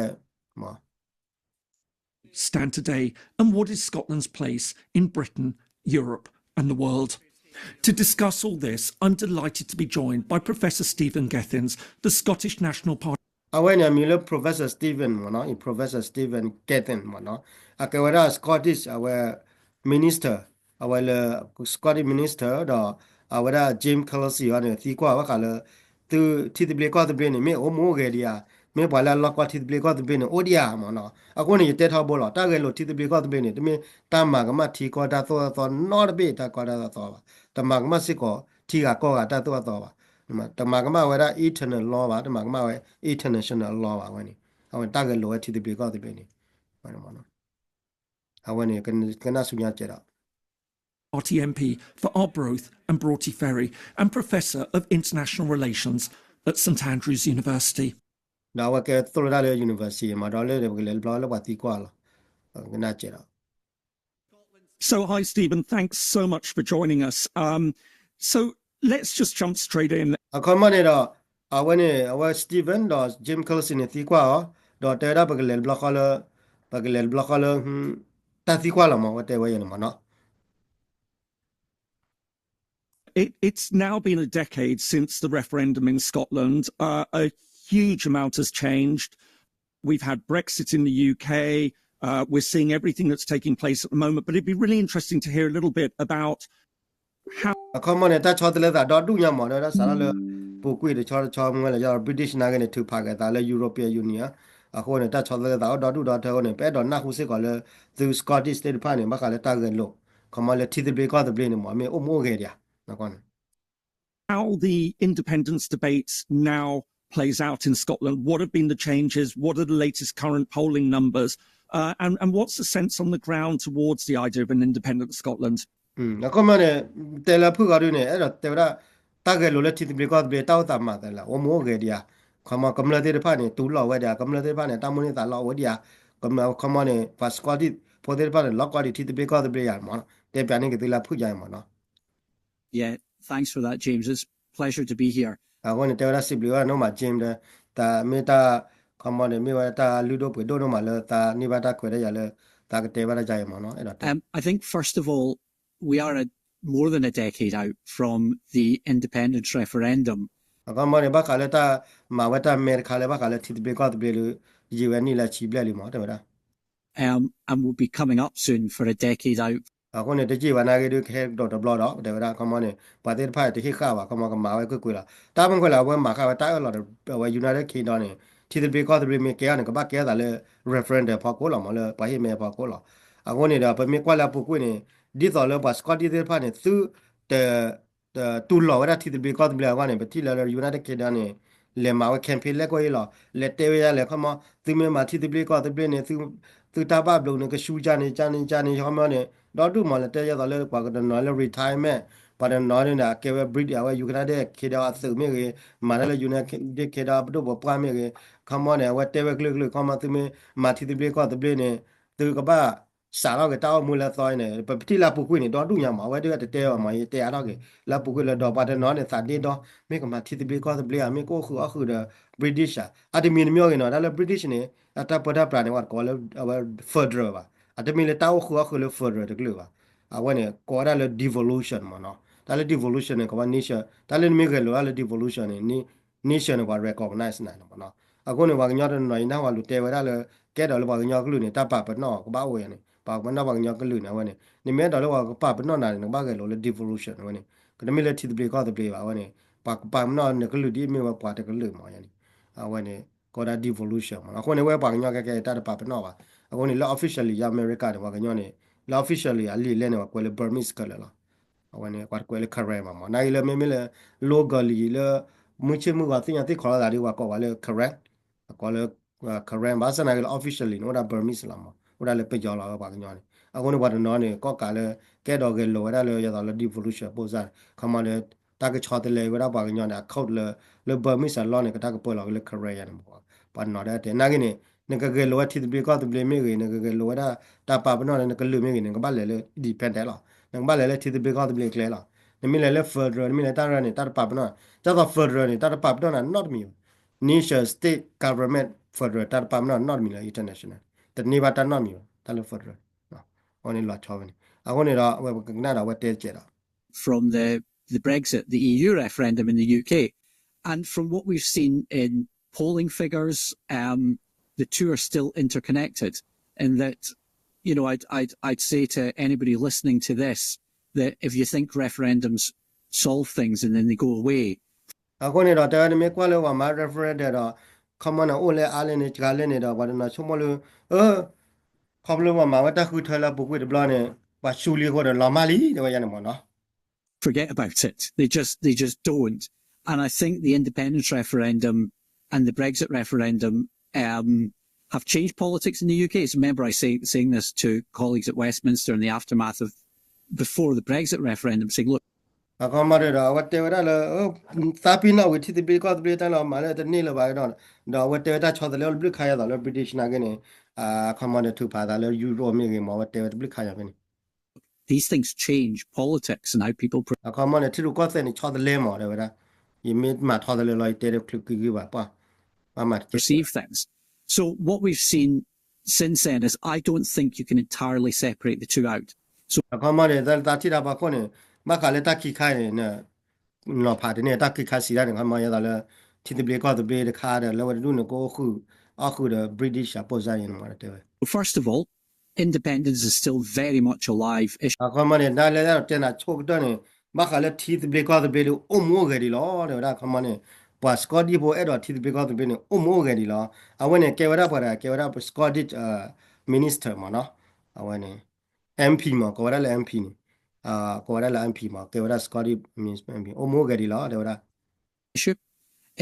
stand today and what is Scotland's place in Britain, Europe, and the world? To discuss all this, I'm delighted to be joined by Professor Stephen Gethin, the Scottish National Party အဝဲန့ၣ်အမံၤလၢ Professor Stephen မ့ၢ်နီၤ, Professor Stephen Gethin မ့ၢ်နီၤ, အကဲဝဲဒၣ် Scottish အဝဲ Minister အဝဲလၢ Scottish Minister ဒီး အဝဲဒၣ် James Callise အံၤန့ၣ် သံကွၢ်ဘၣ်ဃးလၢ သုထံသဘျ့ကီၢ်သဘျ့န့ၣ် မ့ၢ်အိၣ်မ့ၢ်အိၣ်ဂဲၤဒံးဧါ, မ့ၢ်ပှၤလၢအလီၢ်ကီၢ်ထံသဘျ့ကီၢ်သဘျ့န့ၣ် အိၣ်ဒံးဧါမ့ၢ်နီၤ, အဃိန့ၣ် ယတဲထီဘိလီၤ, တၢ်ဂဲၤလိာ်ထံသဘျ့ကီၢ်သဘျ့န့ၣ် တမ့ၢ်တၢ်မၤကမၣ်ထံကီၢ်တၢ်သိၣ်တၢ်သီနီတဘ့ၣ် တၢ်ကီတၢ်သိၣ်တၢ်သီဘၣ်, တမၤကမၣ်စ့ၢ်ကီးထံဂၤကီၢ်ဂၤတၢ်သိၣ်တၢ်သီဘၣ်, တမၤကမၣ်ဝဲဒၣ် internal law ဘၣ်, တမၤကမၣ်ဝဲ international law ဘၣ်ဝဲန့ၣ်, အဝဲတၢ်ဂဲၤလိာ်ဝဲထံသဘျ့ကီၢ်သဘျ့န့ၣ်, အဝဲန့ၣ် ကနၣ်ဆူညါကဲဒီး R T M P for Arbroath and Broughty Ferry and Professor of International Relations at St Andrews University. ဒီးအဝဲကဲသိၣ်လိတၢ်လၢ university မးဒီးလၢပကလဲၤတဘျီလၢပှၤသံကွၢ်လီၤ. ကနၣ်စဲးဒီး So, hi, Stephen. Thanks so much for joining us. Um, so, let's just jump straight in. အခီမီန့ၣ်ဒီး အဝဲန့ၣ် အဝဲ Stephen ဒီး James Callison န့ၣ် သံကွၢ်အီၤ, ဒီးတဲဝဲဒၣ်ပကလဲၤတဘျီဃီလၢ ပကလဲၤတဘျီဃီလၢ တၢ်သံကွၢ်လီၤမး, အဝဲတဲဝဲယဲန့ၣ်မးနီၤ. It, it's now been a decade since the referendum in Scotland. Uh, a huge amount has changed. We've had Brexit in the U K. Uh, we're seeing everything that's taking place at the moment. But it'd be really interesting to hear a little bit about how အခီမီန့ၣ် တၢ်ဆီတလဲသးဒီဒူၣ်ညါမး ဒီးတၢ်စးထီၣ်လၢ ပူၤကွံာ်တဆီတဆီမ့ၢ်လၢ British နာ်က့န့ၣ် ထုးဖးက့ၤသးလၢ European Union အဃိန့ၣ် တၢ်ဆီတလဲသးအိၣ်ဒီဒူၣ်ဒီထၢအဃိန့ၣ် ပအဲၣ်ဒိးနၢ်ဟူစ့ၢ်ကီးလၢ သု Scottish သ့ၣ်တဖၣ်န့ၣ် ဘၣ်ဃးလၢတၢ်ဂဲၤလိာ် ခီမီလၢထံသဘျ့ကီၢ်သဘျ့န့ၣ်မး မ့ၢ်အိၣ်မ့ၢ်အိၣ်ဂဲၤဒံးဧါ how the independence debate now plays out in Scotland. What have been the changes? What are the latest current polling numbers? Uh, and, and what's the sense on the ground towards the idea of an independent Scotland? အခီမီန့ၣ် တဲလၢဖုၣ်ဂီၤဒုန့ၣ် အဲၣ်ဒိးတဲဝဲဒၣ် တၢ်ဂဲၤလိာ်လၢထံသဘျ့ကီၢ်သဘျ့ တၢ်အိၣ်သးမၤသးလဲၣ် အိၣ်မ့ၢ်အိၣ်ဂဲၤဒံးဧါ. ခီမီကမျၢၢ်သ့ၣ်တဖၣ်န့ၣ် တူၢ်လိာ်ဝဲဒံးဧါ, ကမျၢၢ်သ့ၣ်တဖၣ်န့ၣ် တၢ်မိၣ်န့ၢ်သးလီအိၣ်ဝဲဒံးဧါ. ခီမီန့ၣ် ပှၤ Scottish ဖိသ့ၣ်တဖၣ်န့ၣ် လီၤကီဒံးထံသဘျ့ကီၢ်သဘျ့ဧါမး, တဲပၠးန့ၢ်က့ၤသုလၢဖုၣ်ယါအံၤမးနီၤ. Yeah, thanks for that, James. It's pleasure to be here. အဃိန့ၣ် တဲဝဲဒၣ်စံးဘျုးဝဲဒၣ်နီၢ်မး James ဒီး တၢ်မ့ၢ်တၢ် ခီမီန့ၣ် မ့ၢ်ဝဲတၢ်လုၢ်ဒိၣ်ပှ့ၤဒိၣ်နီၢ်မးလၢ သးန့ၢ်ဘၣ်တၢ်ခွဲးတၢ်ယာ်လၢ သးကတဲဘၣ်တၢ်ယါအံၤမးနီၤ အဲၣ်ဒိးတဲ Um, I think, first of all, we are a, more than a decade out from the independence referendum. အခီမီန့ၣ် ဘၣ်ဃးလၢတၢ်မၤဝဲတၢ်မဲတခါလၢ ဘၣ်ဃးလၢထံသဘျ့ကီၢ်သဘျ့လၢ ယံာ်ဝဲနံၣ်လၢဆံဘျဲၣ်လံမး တဲဝဲဒၣ် Um, and will be coming up soon for a decade out. အဃိန့ၣ် တယံာ်ဘၣ်နာ်က့ဒုး ကဟဲကဒီးတဘျီဒီး တဲဝဲဒၣ် ခီမီန့ၣ် ပှၤသ့ၣ်တဖၣ်တဟ့ၣ်ဃာ်ဘၣ် ခီမီကမၤဝဲကွ့ၢ်ကွ့ၢ်လီၤ. တၢ်မ့ၢ်ကွ့ၢ်လၢအဝဲမၤဃာ်ဝဲတၢ်အၢၣ်လီၤ အဝဲ United Kingdom န့ၣ် ထံသဘျ့ကီၢ်သဘျ့မ့ၢ်ကဲအီၤန့ၣ် ကဘၣ်ကဲအသးလၢ referendum ဖီခိၣ်လီၤမး လၢပှၤဟ့ၣ်မဲဖီခိၣ်လီၤ. အဃိန့ၣ်ဒီး ပမ့ၢ်ကွၢ်လၢအပူၤကွံာ်န့ၣ် ဒ်သိးလၢပှၤ Scottish သ့ၣ်တဖၣ်န့ၣ် သုတ တူၢ်လိာ်ဝဲဒၣ်ထံသဘျ့ကီၢ်သဘျ့အဂီၢ်န့ၣ် ပထံၣ်လၢ United Kingdom န့ၣ် လဲၤမၤဝဲ campaign လဲၣ်ကွံာ်အံၤလီၤ. လဲၤတဲဝဲဒၣ်လဲၣ် ခီမီ သုမ့ၢ်မၤထံသဘျ့ကီၢ်သဘျ့န့ၣ် သုတၢ်ဘၣ်ဘျုးန့ၣ် ကဆူကၢန့ၣ် ကၢန့ၣ် ကၢန့ၣ် ခီမီန့ၣ် ဒီဒူၣ်မး လဲၤတဲယဲသိးလၢပှၤကတနီၤလၢ retirement ပှၤတနီၤန့ၣ် အကဲဝဲ British အဝဲ United Kingdom အသုးမ့ၢ်ဂ့ၤ မၤတၢ်လၢ United Kingdom အပဒိၣ်ပပှၢ်မ့ၢ်ဂ့ၤ ခီမီန့ၣ် အဝဲတဲဝဲကလုာ်ကလုာ် ခီမီသုမ့ၢ်မၤထံသဘျ့ကီၢ်သဘျ့န့ၣ် သုကဘၣ် စးထီၣ်က့ၤတၢ်အိၣ်မူလၢအသီအံၤန့ၣ် ပထံၣ်လၢအပူၤကွံာ်န့ၣ် ဒီဒူၣ်ညါမး အဝဲဒၣ်တတဲဘၣ်မး ယတဲအါထီၣ်က့ၤ လၢအပူၤကွံာ်လၢဒီးပှၤတနီၤန့ၣ် သးဒ့ဒီ မ့ၢ်ကမၤထံသဘျ့ကီၢ်သဘျ့ဧါ မ့ၢ်ကအိၣ်ဃုာ်အီၣ်ဃုာ်ဒီး British ဧါ အတမံၤတမံၤဂ့ၤနီၤ တၢ်လၢ British န့ၣ် အတၢ်ပၢတၢ်ပြးန့ၣ် ပှၤတကိးလၢ အဝဲ federal ဘၣ် အတမ့ၢ်လၢတၢ်အိၣ်ဃုာ်အီၣ်ဃုာ်လၢ federal တကလုာ်ဘၣ် အဝဲန့ၣ် ကိးဝဲဒၣ်လၢ devolution မးနီၤ တၢ်လၢ devolution န့ၣ် ကိးဝဲ nation တၢ်လၢနမ့ၢ်ဂဲၤလိာ်ဒၣ်လၢ devolution န့ၣ် nation န့ၣ် ပှၤ recognize နၤန့ၣ်မးနီၤ အဃိန့ၣ် ပှၤကညီတနီၤအံၤ နၢ်ဟူအီၤလူၤတဲဝဲဒၣ်လၢ ကဲဒီးလၢပှၤကညီကလုာ်န့ၣ် တၢ်ပာ်ပနီၣ်ကဘၣ်အိၣ်ဝဲန့ၣ် ပာ်ပနီၣ်ပှၤကညီကလုာ်န့ၣ် အဝဲန့ၣ် နမ့ၢ်အဲၣ်ဒိးလၢပှၤကပာ်ပနီၣ်နၤန့ၣ် နကဘၣ်ဂဲၤလိာ်လၢ devolution အဝဲန့ၣ် ကတမ့ၢ်လၢထံသဘျ့ကီၢ်သဘျ့ဘၣ် အဝဲန့ၣ် ပှၤကပာ်ပနီၣ်နကလုာ်ဒ်အမ့ၢ်ဝဲပှၤတကလုာ်မးန့ၣ် အဝဲန့ၣ် ကိးဒၣ် devolution မးနီၤ အဃိန့ၣ် ဝဲပှၤကညီကဲကဲတၢ်တပာ်ပနီၣ်ဘၣ် အဃိန့ၣ် လၢ officially ယါအမဲရကၤန့ၣ် ပှၤကညီန့ၣ် လၢ officially အလံာ်လဲၢ်န့ၣ် ပှၤကွဲးလၢ Burmese ခဲလၢာ်လီၤ အဝဲန့ၣ် ပှၤတကွဲးလၢ Karen ဘၣ်မး နာ်က့လၢမ့မ့ၢ်လၢ locally လၢ မုၢ်ဆ့ၣ်မုၢ်ဂီၤသ့ၣ်ညါသ့ၣ်ခီလီၤသးဒီး ပှၤကိးပှၤလၢ Karen အကိးလၢ Karen ဘၣ်ဆၣ်နာ်က့လၢ officially န့ၣ် အိၣ်ဒၣ် Burmese လီၤမး အိၣ်ဒၣ်လၢပယီၤလီၤဝဲပှၤကညီန့ၣ် အဃိန့ၣ် ပှၤတနီၤန့ၣ် ကီၣ်ကးလၢ ကဲဒီးဂဲၤလိာ်ဝဲဒၣ်လၢယသးလၢ devolution ပိၢ်စၢ် ခီမီလၢ တၢ်ကဆီတလဲဝဲဒၣ်ပှၤကညီန့ၣ် အ code လၢ လၢ Burmese law န့ၣ် ကတၢ်ကပၢလီၤက့ၤလၢ Karen ယါန့ၣ်မး ပှၤတနီၤဒၣ်တဲ နာ်က့န့ၣ် နကဂဲၤလိာ်ဝဲထံသဘျ့ကီၢ်သဘျ့မ့ၢ်ဂ့ၤ နကဂဲၤလိာ်ဝဲဒၣ် တၢ်ပာ်ပနီၣ်လၢနကလုာ်မ့ၢ်ဂ့ၤန့ၣ် နကဘၣ်လဲၤလၢ independent လီၤ နကဘၣ်လဲၤလၢထံသဘျ့ကီၢ်သဘျ့အကျဲလီၤ နမ့ၢ်လဲၤလၢ federal နမ့ၢ်လဲၤတၢ်ရၢန့ၣ် တၢ်တပာ်ပနီၣ် ဒ်သိး federal န့ၣ် တၢ်တပာ်ပနီၣ်နၤနီတမံၤဘၣ် nation state government federal တၢ်တပာ်ပနီၣ်နီတမံၤလၢ international တန့ၢ်ဘၣ်တၢ်နီတမံၤဘၣ် တၢ်လၢ federal အဃိန့ၣ်လီၤဆီဖဲန့ၣ် အဃိန့ၣ်ဒီး အဝဲပကကနၣ်ဒီးအဝဲတဲတကဲးဒီး from the, the Brexit, the E U referendum in the U K. And from what we've seen in polling figures, um, the two are still interconnected. In that, you know, I'd, I'd, I'd say to anybody listening to this that if you think referendums solve things and then they go away, အဃိန့ၣ်ဒီး တဲဝဲနမ့ၢ်ကွၢ်လၢပှၤမၤ referendum ဒီး ခီမီန့ၣ် အိၣ်လဲၣ်အါလဲၣ်န့ၣ် စှၤလဲၣ်န့ၣ်ဒီး ပှၤတနီၤဆိကမိၣ်လၢ အၢ ခီဖျိပှၤမၤဝဲတၢ်ဃုထၢလၢအပူၤကွံာ်တဘျီန့ၣ် ပှၤစူးလံအဃိဒီးလီၤမၢ်လံ တဲဝဲယါန့ၣ်မးနီၤ forget about it. They just, they just don't. And I think the independence referendum and the Brexit referendum, um, have changed politics in the U K. So remember, I say, saying this to colleagues at Westminster in the aftermath of before the Brexit referendum saying, look, အခီမီဒီး အဝဲတဲဝဲဒၣ်လၢ သးပ့ၤနီၣ်ဝံၤထံသဘျ့ကီၢ်သဘျ့တၢ်လီၤမၤလၢတန့ၢ်လၢၤဘၣ်ကဒီး, ဒီးအဝဲတဲဝဲတၢ်ဆီတလဲအိၣ်တဘျုးခါယဲသိးလၢ British နာ်က့န့ၣ်, အခီမီဒီး ထုးဖးသးလၢ Europe မ့ၢ်ဂ့ၤမး အဝဲတဲဝဲတဘျုးခါယဲဖဲန့ၣ် these things change politics and how people အခီမီန့ၣ် ထံရူၢ်ကီၢ်သဲးန့ၣ် ဆီတလဲမး တဲဝဲဒၣ်, ယမ့ၢ်မၤထီတလဲလီၤ ယတဲတချုးကဂ့ၤဘၣ်ပှၢ်, ဘၣ်မၤတကဲ perceive things. So what we've seen since then is I don't think you can entirely separate the two out. So အခီမီန့ၣ် တၢ်လၢတၢ်ထံၣ်တၢ်ဖီခိၣ်န့ၣ် ဘၣ်ဃးလၢတၢ်ခံခါန့ၣ် နီၤဖးတန့ၢ် တၢ်ခံခါစံးဒၣ်န့ၣ် ခီမီယဲသိးလၢ ထံသဘျ့ကီၢ်သဘျ့တခါဒီး လၢဝဲတဒူၣ်န့ၣ် ကအိၣ်ဃုာ်အီၣ်ဃုာ်ဒီး British အပိၢ်စါန့ၣ်မး တဲဝဲ First of all, independence is still very much alive. အခီမီန့ၣ် တၢ်လၢအဲၣ်ဒိးတဲနၤဆိကတၢၢ်န့ၣ် ဘၣ်ဃးလၢထံသဘျ့ကီၢ်သဘျ့ဒီး အိၣ်မူအိၣ်ဂဲၤဒံးလီၤ တဲဝဲဒၣ် အခီမီန့ၣ် ပှၤ Scottish ဖိအဲၣ်ဒိးထံသဘျ့ကီၢ်သဘျ့န့ၣ် အိၣ်မူအိၣ်ဂဲၤဒံးလီၤ. အဝဲန့ၣ် ကဲဝဲဒၣ်ပှၤတဂၤ ကဲဝဲဒၣ် Scottish minister မးနီၤ, အဝဲန့ၣ် MP မး ကိးဝဲဒၣ်လၢ MP န့ၣ်, ကိးဝဲဒၣ်လၢ MP မး ကဲဝဲဒၣ် Scottish minister, MP အိၣ်မူအိၣ်ဂဲၤဒံးလီၤ တဲဝဲဒၣ်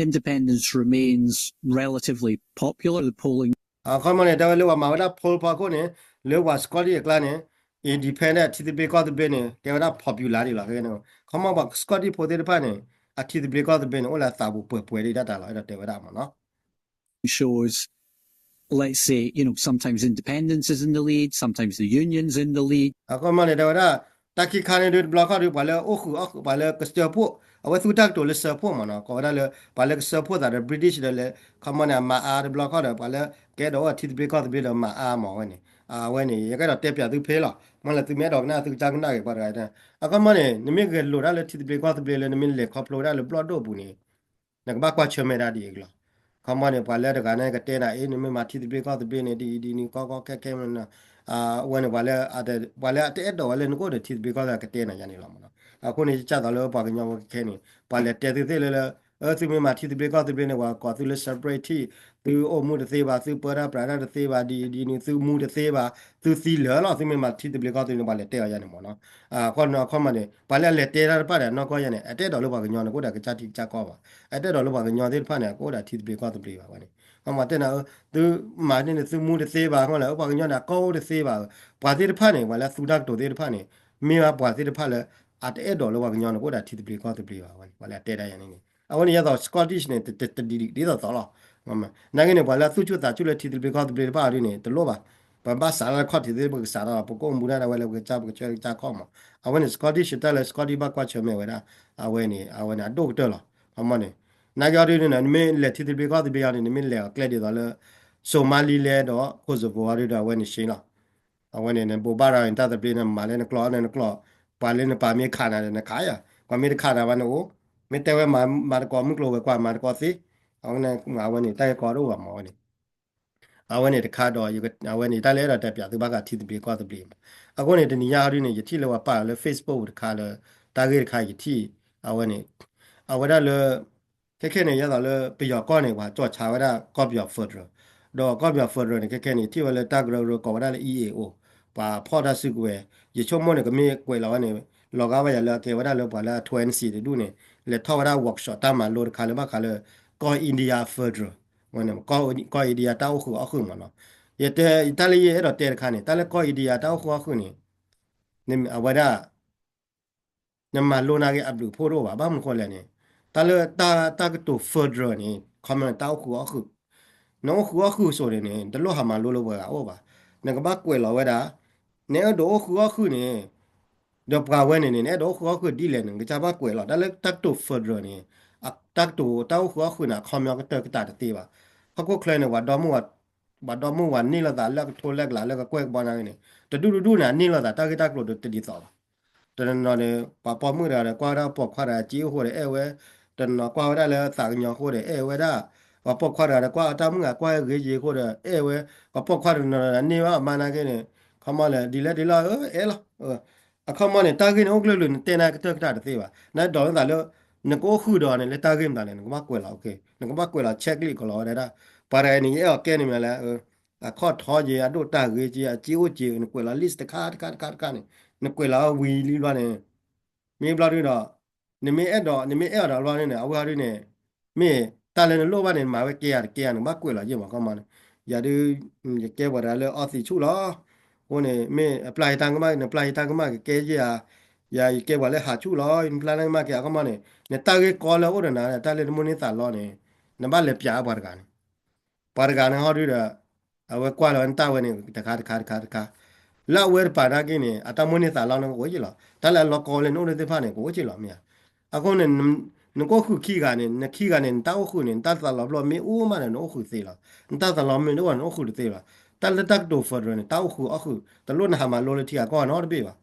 Independence remains relatively popular, the polling. အခီမီန့ၣ် တဲဝဲလၢပှၤမၤဝဲဒၣ် poll ဖီခိၣ်န့ၣ် လၢပှၤ Scottish အကျါန့ၣ် independent ထံသဘျ့ကီၢ်သဘျ့န့ၣ် ကဲဝဲဒၣ် popular ဒံးလီၤ. အခီမီပှၤ Scottish ဖိသ့ၣ်တဖၣ်န့ၣ် အထံသဘျ့ကီၢ်သဘျ့န့ၣ် အိၣ်လၢအသးပူၤပှဲၤပှဲၤဒံးတၢ်တၢ်လီၤ အဲၣ်ဒိးတဲဝဲဒၣ်မးနီၤ shows, let's say, you know, sometimes independence is in the lead, sometimes the unions in the lead. အခီမီန့ၣ် တဲဝဲဒၣ် တၢ်ခံခါန့ၣ်ဒုးတဘျီခီၣ်ဒုး ပှၤလၢအိၣ်ဃုာ်အီၣ်ဃုာ် ပှၤလၢကစၢဖှိၣ် အဝဲသူတၢ်ကတိၤလၢစၢဖှိၣ်မးနီၤ ကိးဝဲဒၣ်လၢ ပှၤလၢကစၢဖှိၣ်သးဒီး British ဒီးလဲၤ ခီမီန့ၣ် အမၤအါတဘျီခီၣ်ဒီး ပှၤလၢကအဲၣ်ဒိးအိၣ်ထံသဘျ့ကီၢ်သဘျ့ဒီးမၤအါမးဝဲန့ၣ် အဝဲန့ၣ် ယကအဲၣ်ဒိးတဲပၠးသုဖဲလီၤ မ့ၢ်လၢသုမ့ၢ်အဲၣ်ဒိးကနၣ်သုကစၢ်ကနၣ်ဂ့ၤပှၤတဂၤ အခီမီန့ၣ် နမ့ၢ်ဂဲၤလိာ်ဒၣ်လၢထံသဘျ့ကီၢ်သဘျ့လၢ နမ့ၢ်လဲၤခီဖျိဝဲဒၣ်လၢဘျီၣ်ဒိၣ်ပူၤန့ၣ် နကဘၣ်ကွၢ်ဆၢၣ်မဲာ်ဒၣ်ဒ်အံၤလီၤ. အခီမီန့ၣ် ပှၤလၢတဂၤန့ၣ်ကတဲနၤ အ့ နမ့ၢ်မၤထံသဘျ့ကီၢ်သဘျ့န့ၣ် ဒ်အံၤဒ်နုၤ ကီကီခဲခဲမး အဝဲန့ၣ် ပှၤလၢ ပှၤလၢအတအဲၣ်ဒိးဝဲလၢနကအိၣ်ဒီးထံသဘျ့ကီၢ်သဘျ့ကတဲနၤယါန့ၣ်လီၤမးနီၤ. အဃိန့ၣ် ယကၢ်သိးလၢပှၤကညီဖိခဲခဲန့ၣ် ပှၤလဲၤတဲသုသ့ၣ်လၢလၢ အၢ သုမ့ၢ်မၤထံသဘျ့ကီၢ်သဘျ့န့ၣ် ပှၤကိးသုလၢ separatist သုအိၣ်မူတသ့ဘၣ် သုပၢတၢ်ပြးတၢ်တသ့ဘၣ် ဒ်အံၤဒ်နုၤ သုမူတသ့ဘၣ် သုသံလၢာ်လီၤ သုမ့ၢ်မၤထံသဘျ့ကီၢ်သဘျ့န့ၣ် ပှၤလဲၤတဲအီၤယါန့ၣ်မးနီၤ. အခီမီန့ၣ် ပှၤလၢအလဲၤတဲတၢ်တဖၣ်န့ၣ် အနီၢ်ကီၢ်ယါန့ၣ် အတအဲၣ်ဒိးလၢပှၤကညီန့ၣ် ကအိၣ်ဒီးကစၢ်ထံကစၢ်ကီၢ်ဘၣ်. အတအဲၣ်ဒိးလၢပှၤကညီသ့ၣ်တဖၣ်န့ၣ် ကအိၣ်ဒီးထံသဘျ့ကီၢ်သဘျ့ဘၣ်ဝဲန့ၣ်. ခီမီတဲနၤ သုမၤန့ၣ်န့ၣ် သုမူတသ့ဘၣ် ခီမီလၢ ပှၤကညီန့ၣ် အကီၢ်အိၣ်တသ့ဘၣ်. ပှၤသ့ၣ်တဖၣ်န့ၣ် ပှၤလၢအသူတၢ်ကတိၤသ့ၣ်တဖၣ်န့ၣ် မ့ၢ်ဝဲပှၤသ့ၣ်တဖၣ်လၢ အတအဲၣ်ဒိးလၢပှၤကညီန့ၣ် ကအိၣ်ဒီးထံသဘျ့ကီၢ်သဘျ့ဘၣ်ဝဲန့ၣ် ပှၤလၢအတဲဒၣ်ယါန့ၣ်န့ၣ်. အဝဲန့ၣ် ယဲသိး Scottish န့ၣ် တဒ်သိးသိးလီၤ. နာ်က့န့ၣ် ပှၤလၢအသူၣ်ဆူၣ်သးဆူၣ်လၢထံသဘျ့ကီၢ်သဘျ့တဖၣ်ဒ်န့ၣ် တလိၣ်ဘၣ်. ပဘၣ်စးလၢခီၣ်ထံးသ့ၣ် ပကစးထီၣ်လီၤ ပကအိၣ်မူဒၣ်ဝဲလၢပကစၢ်ပကဆၢကစၢ်ခီၣ်မး. အဝဲန့ၣ် Scottish တၢ်လၢ Scottish ဘၣ်ကွၢ်ဆၢၣ်မဲာ်ဝဲဒၣ် အဝဲန့ၣ် အဝဲန့ၣ် အဒိၣ်ကတၢၢ်လီၤ. ခီမီန့ၣ် နာ်က့အီၤဒ်န့ၣ် နမ့ၢ်လဲၤထံသဘျ့ကီၢ်သဘျ့အီၤန့ၣ် နမ့ၢ်လဲၤအီၤကျဲဒ်သိးလၢ Somaliland ဒီး Kosovo အီၤဒ်ဒီး အဝဲန့ၣ်ရှဲလီၤ. အဝဲန့ၣ် နဘိးဘၣ်ရၤန့ၣ် တၢ်သဘျ့န့ၣ် မၤလၢနကျိာ်အီၤန့ၣ်နကျိာ်, ပှၤလၢနပာ်မ့ၢ်ခးနၤဒီးနခးယၤ, ပှၤမ့ၢ်တခးနၤဘၣ်န့ၣ်အိၣ်, မ့ၢ်တဲဝဲမၤတကိးမုၢ်ကျိၤဝဲၤကွာ် မၤတကိးသ့, အဝဲန့ၣ် အဝဲန့ၣ် တၢ်ဂ့ၢ်ကီဒိၣ်ဘၣ်မးဝဲန့ၣ် အဝဲန့ၣ်တခါဒီး အဝဲန့ၣ် တၢ်လၢအဲၣ်ဒိးတဲပၠးသုဘၣ်ဃးထံသဘျ့ကီၢ်သဘျ့မး. အဃိန့ၣ် တနံၤညါဟီဒ်န့ၣ် ယထံၣ်လၢပှၤပာ်လီၤလၢ Facebook တခါလၢ တၢ်ဂ့ၢ်တခါယထံၣ် အဝဲန့ၣ် အဝဲဒၣ်လၢ ခဲခဲန့ၣ် ယဲသိးလၢပယီၤကီၢ်န့ၣ် ပှၤကၠီၣ်ဆါဝဲဒၣ်ကီၢ်ပယီၤ federal, ဒီးကီၢ်ပယီၤ federal န့ၣ် ခဲခဲန့ၣ် ထံၣ်ဝဲလၢတၢ်ကရၢကရိကိးဝဲဒၣ်လၢ E A O, ပှၤဖီၣ်တၢ်စုကဝဲၤ, ယဆိကမိၣ်န့ၣ် ကမ့ၢ်ကွဲးလီၤဝဲန့ၣ် လီၤဂာ်ဝဲယၤလၢအကဲဝဲဒၣ်လၢပှၤလၢအထွဲနစံးတဒူၣ်န့ၣ် လဲၤထီၣ်ဝဲဒၣ် workshop တၢ်မၤလိတခါလၢဘၣ်ဃးလၢ ကီၢ် India federal, ဝဲန့ၣ် ကီၢ် India တၢ်အိၣ်ဃုာ်အီၣ်ဃုာ်မးနီၤ. ယတဲ တၢ်လၢယအဲၣ်ဒိးတဲတခါန့ၣ် တၢ်လၢကီၢ် India တၢ်အိၣ်ဃုာ်အီၣ်ဃုာ်န့ၣ် အဝဲဒၣ် နမၤလိနာ်က့အဘျုးအဖှိၣ်တအိၣ်ဘၣ်. ဘၣ်မနုၤဃိလဲၣ်န့ၣ် တၢ်လၢတၢ်ကတိၤ federal န့ၣ် ခီမီ တၢ်အိၣ်ဃုာ်အီၣ်ဃုာ်, နအိၣ်ဃုာ်အီၣ်ဃုာ်စိၤန့ၣ်န့ၣ် တလိၣ်ဟးမၤလိလၢပှၤဂၤအိၣ်ဘၣ်. နကဘၣ်ကွဲးလီၤဝဲဒၣ် နအဲၣ်ဒိးအိၣ်ဃုာ်အီၣ်ဃုာ်န့ၣ် ဒီးပှၤဝဲန့ၣ်န့ၣ် နအဲၣ်ဒိးအိၣ်ဃုာ်အီၣ်ဃုာ်ဒ်လဲၣ်န့ၣ် နကစၢ်ဘၣ်ကွဲးလီၤ. တၢ်လၢတၢ်ကတိၤ federal န့ၣ် တၢ်ကတိၤတၢ်အိၣ်ဃုာ်အီၣ်ဃုာ်န့ၣ် အခီပညီကတၢၢ်ကတၢၢ်တသ့ဘၣ်. ဟီၣ်ခိၣ်ချၢန့ၣ် ပှၤဒီမုၣ်ဝၤန့ၢ်လိာ်သးလၢကထိလၢကလးလၢကကွဲၢ်ကဘီနာ်က့န့ၣ် တဒူၣ်တဒူၣ်န့ၣ် အန့ၢ်လိာ်သးတၢ်ဂ့ၢ်တၢ်ကျိၤဒီးတဒ်သိးဘၣ်. တနီၤနီၤန့ၣ် ပှၤပိာ်မုၣ်တဂၤဒီး ကွၢ်ဝဲဒၣ်ပိာ်ခွါတဂၤစ့အိၣ်ဃိဒီးအဲၣ်ဝဲ, တနီၤကွၢ်ဝဲဒၣ်လၢသးကညီၤဃိဒီးအဲၣ်ဝဲဒၣ်, ပှၤပိာ်ခွါတဂၤဒီး ကွၢ်တၢ်မုၣ်ဂၤကွၢ်ဂ့ၤယ့ၤဃိဒီးအဲၣ်ဝဲ, ပှၤပိာ်ခွါတနီၤနီၤန့ၢ်ဘၣ်အမါနာ်က့န့ၣ် ခီမီလဲၣ် ဒ်လဲၣ်ဒ်လဲၣ် အဲၣ်လီၤ. အခီမီန့ၣ် တၢ်ဂ့ၢ်န့ၣ်အိၣ်ကျၢၢ်ကျၢၢ် နတဲနာ်က့ကတၢၢ်ကတၢၢ်တသ့ဘၣ်. နဒိးလိာ်သးလၢ နကအိၣ်ဃုာ်ဒီးန့ၣ် လၢတၢ်ဂ့ၢ်မတၤလဲၣ် နကဘၣ်ကွဲးလီၤ, နကဘၣ်ကွဲးလီၤ check လံ ကလီၤဝဲဒၣ်. ပှၤတဂၤန့ၣ် ယအဲၣ်အီၤကဲန့ၣ်မ့ၢ်လၢ အခီၣ်ထီက့ၤ အဒိၣ်တၢ်ဂ့ၤက့ၤ အစ့အိၣ်က့ၤ နကွဲးလီၤ list တခါတခါတခါတခါန့ၣ် နကွဲးလီၤဝံၤလံဘျီန့ၣ် မ့ၢ်ဘျီဒုဒီး နမ့ၢ်အဲၣ်ဒိး နမ့ၢ်အဲၣ်အီၤဒီးဘျီဒုန့ၣ် အဝဲဒုန့ၣ် မ့ၢ်တၢ်လၢနလိၣ်ဘၣ်န့ၣ် နမၤဝဲကဲဧါတကဲဧါ နကဘၣ်ကွဲးလီၤယဲၢ်မး ခီမီန့ၣ်. ယၤဒု ယကဲပှၤတဂၤလၢအီသံးဆူၣ်လီၤ. အဃိန့ၣ် မ့ၢ်အပျၢ်ယတၢ်ကမၣ် နပျၢ်ယတၢ်ကမၣ်ကကဲယဲၢ်ဧါ, ယၤယကဲပှၤလၢဟးဆူၣ်လီၤ နပျၢ်တၢ်ကမၣ်ကဲအခီမီန့ၣ် နတၢ်ဂ့ၢ်ကီလၢအအိၣ်ဒီးနၤ တၢ်လၢနမိၣ်န့ၢ်သးလီန့ၣ် နဘၣ်လဲၤပျးပှၤတဂၤန့ၣ် ပှၤတဂၤန့ၣ်ဟီဒုဒီး အဝဲကွၢ်လီၤနတၢ်ဝဲန့ၣ် တခါတခါတခါတခါ, လၢအဝဲတပာ်နာ်က့န့ၣ် အတၢ်မိၣ်န့ၢ်သးလီန့ၣ်ကအိၣ်က့လီၤ. တၢ်လၢအလီၤကီဝဲလၢနအိၣ်ဒီးသ့ၣ်တဖၣ်န့ၣ် ကအိၣ်က့လီၤမ့ၢ်ဧါ. အဃိန့ၣ် နကအိၣ်ဃုာ်ခံဂၤန့ၣ် နခံဂၤန့ၣ် နတၢ်အိၣ်ဃုာ်န့ၣ် နတၢ်သးလီၤဘျီမ့ၢ်အိၣ်မးဒီး နအိၣ်ဃုာ်သ့လီၤ. နတၢ်သးလီၤမ့ၢ်တအိၣ်ဘၣ် နအိၣ်ဃုာ်တသ့လီၤ. တၢ်လၢတၢ်ကတိၤ federal န့ၣ် တၢ်အိၣ်ဃုာ်အီၣ်ဃုာ် တလိၣ်နဟးမၤလိလၢထံဂၤကီၢ်ဂၤနီတဘ့ၣ်ဘၣ်.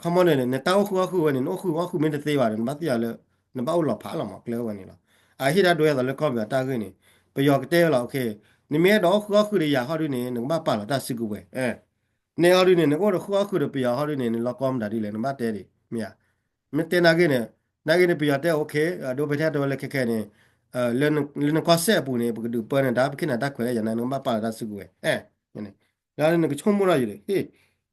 ခီမီန့ၣ် နတၢ်အိၣ်ဃုာ်အီၣ်ဃုာ်ဝဲန့ၣ် နအိၣ်ဃုာ်အီၣ်ဃုာ်မ့ၢ်တသ့ဘၣ်ဒီး နဘၣ်သ့ၣ်ညါလၢ နဘၣ်အိၣ်လီၤဖးလီၤမး ကျဲဝဲန့ၣ်လီၤ. အဟ့ၣ်တၢ်ဒိအသိးလၢကီၢ်ပယီၤတၢ်ဂ့ၢ်န့ၣ် ပယီၤကတဲဝဲလီၤ နမ့ၢ်အဲၣ်ဒိးအိၣ်ဃုာ်အီၣ်ဃုာ်ဒီးယၤဟီဒုန့ၣ် နကဘၣ်ပာ်လီၤတၢ်စုကဝဲၤ, န့ၣ်ဟီဒုန့ၣ် နကအိၣ်ဒီးဃုာ်အီၣ်ဃုာ်ဒီးပယီၤဟီဒုန့ၣ် နလီၤကီမတၤဒ်လဲၣ် နဘၣ်တဲဒံး မ့ၢ်ဧါ. မ့ၢ်တဲနာ်က့န့ၣ် နာ်က့န့ၣ် ပယီၤတဲ okay အဒိပတဲတဝဲလၢခဲခဲန့ၣ် လၢနကီၢ်စဲၣ်အပူၤန့ၣ် ပကဒုးပၢနတၢ် ပခ့ၣ်နၤတၢ်ခွဲးလၢယၤန့ၣ် နကဘၣ်ပာ်လီၤတၢ်စုကဝဲၤ, ဒီးနကဆိကမိၣ်ထီၣ်ယၤဒီး ဟ့ၣ်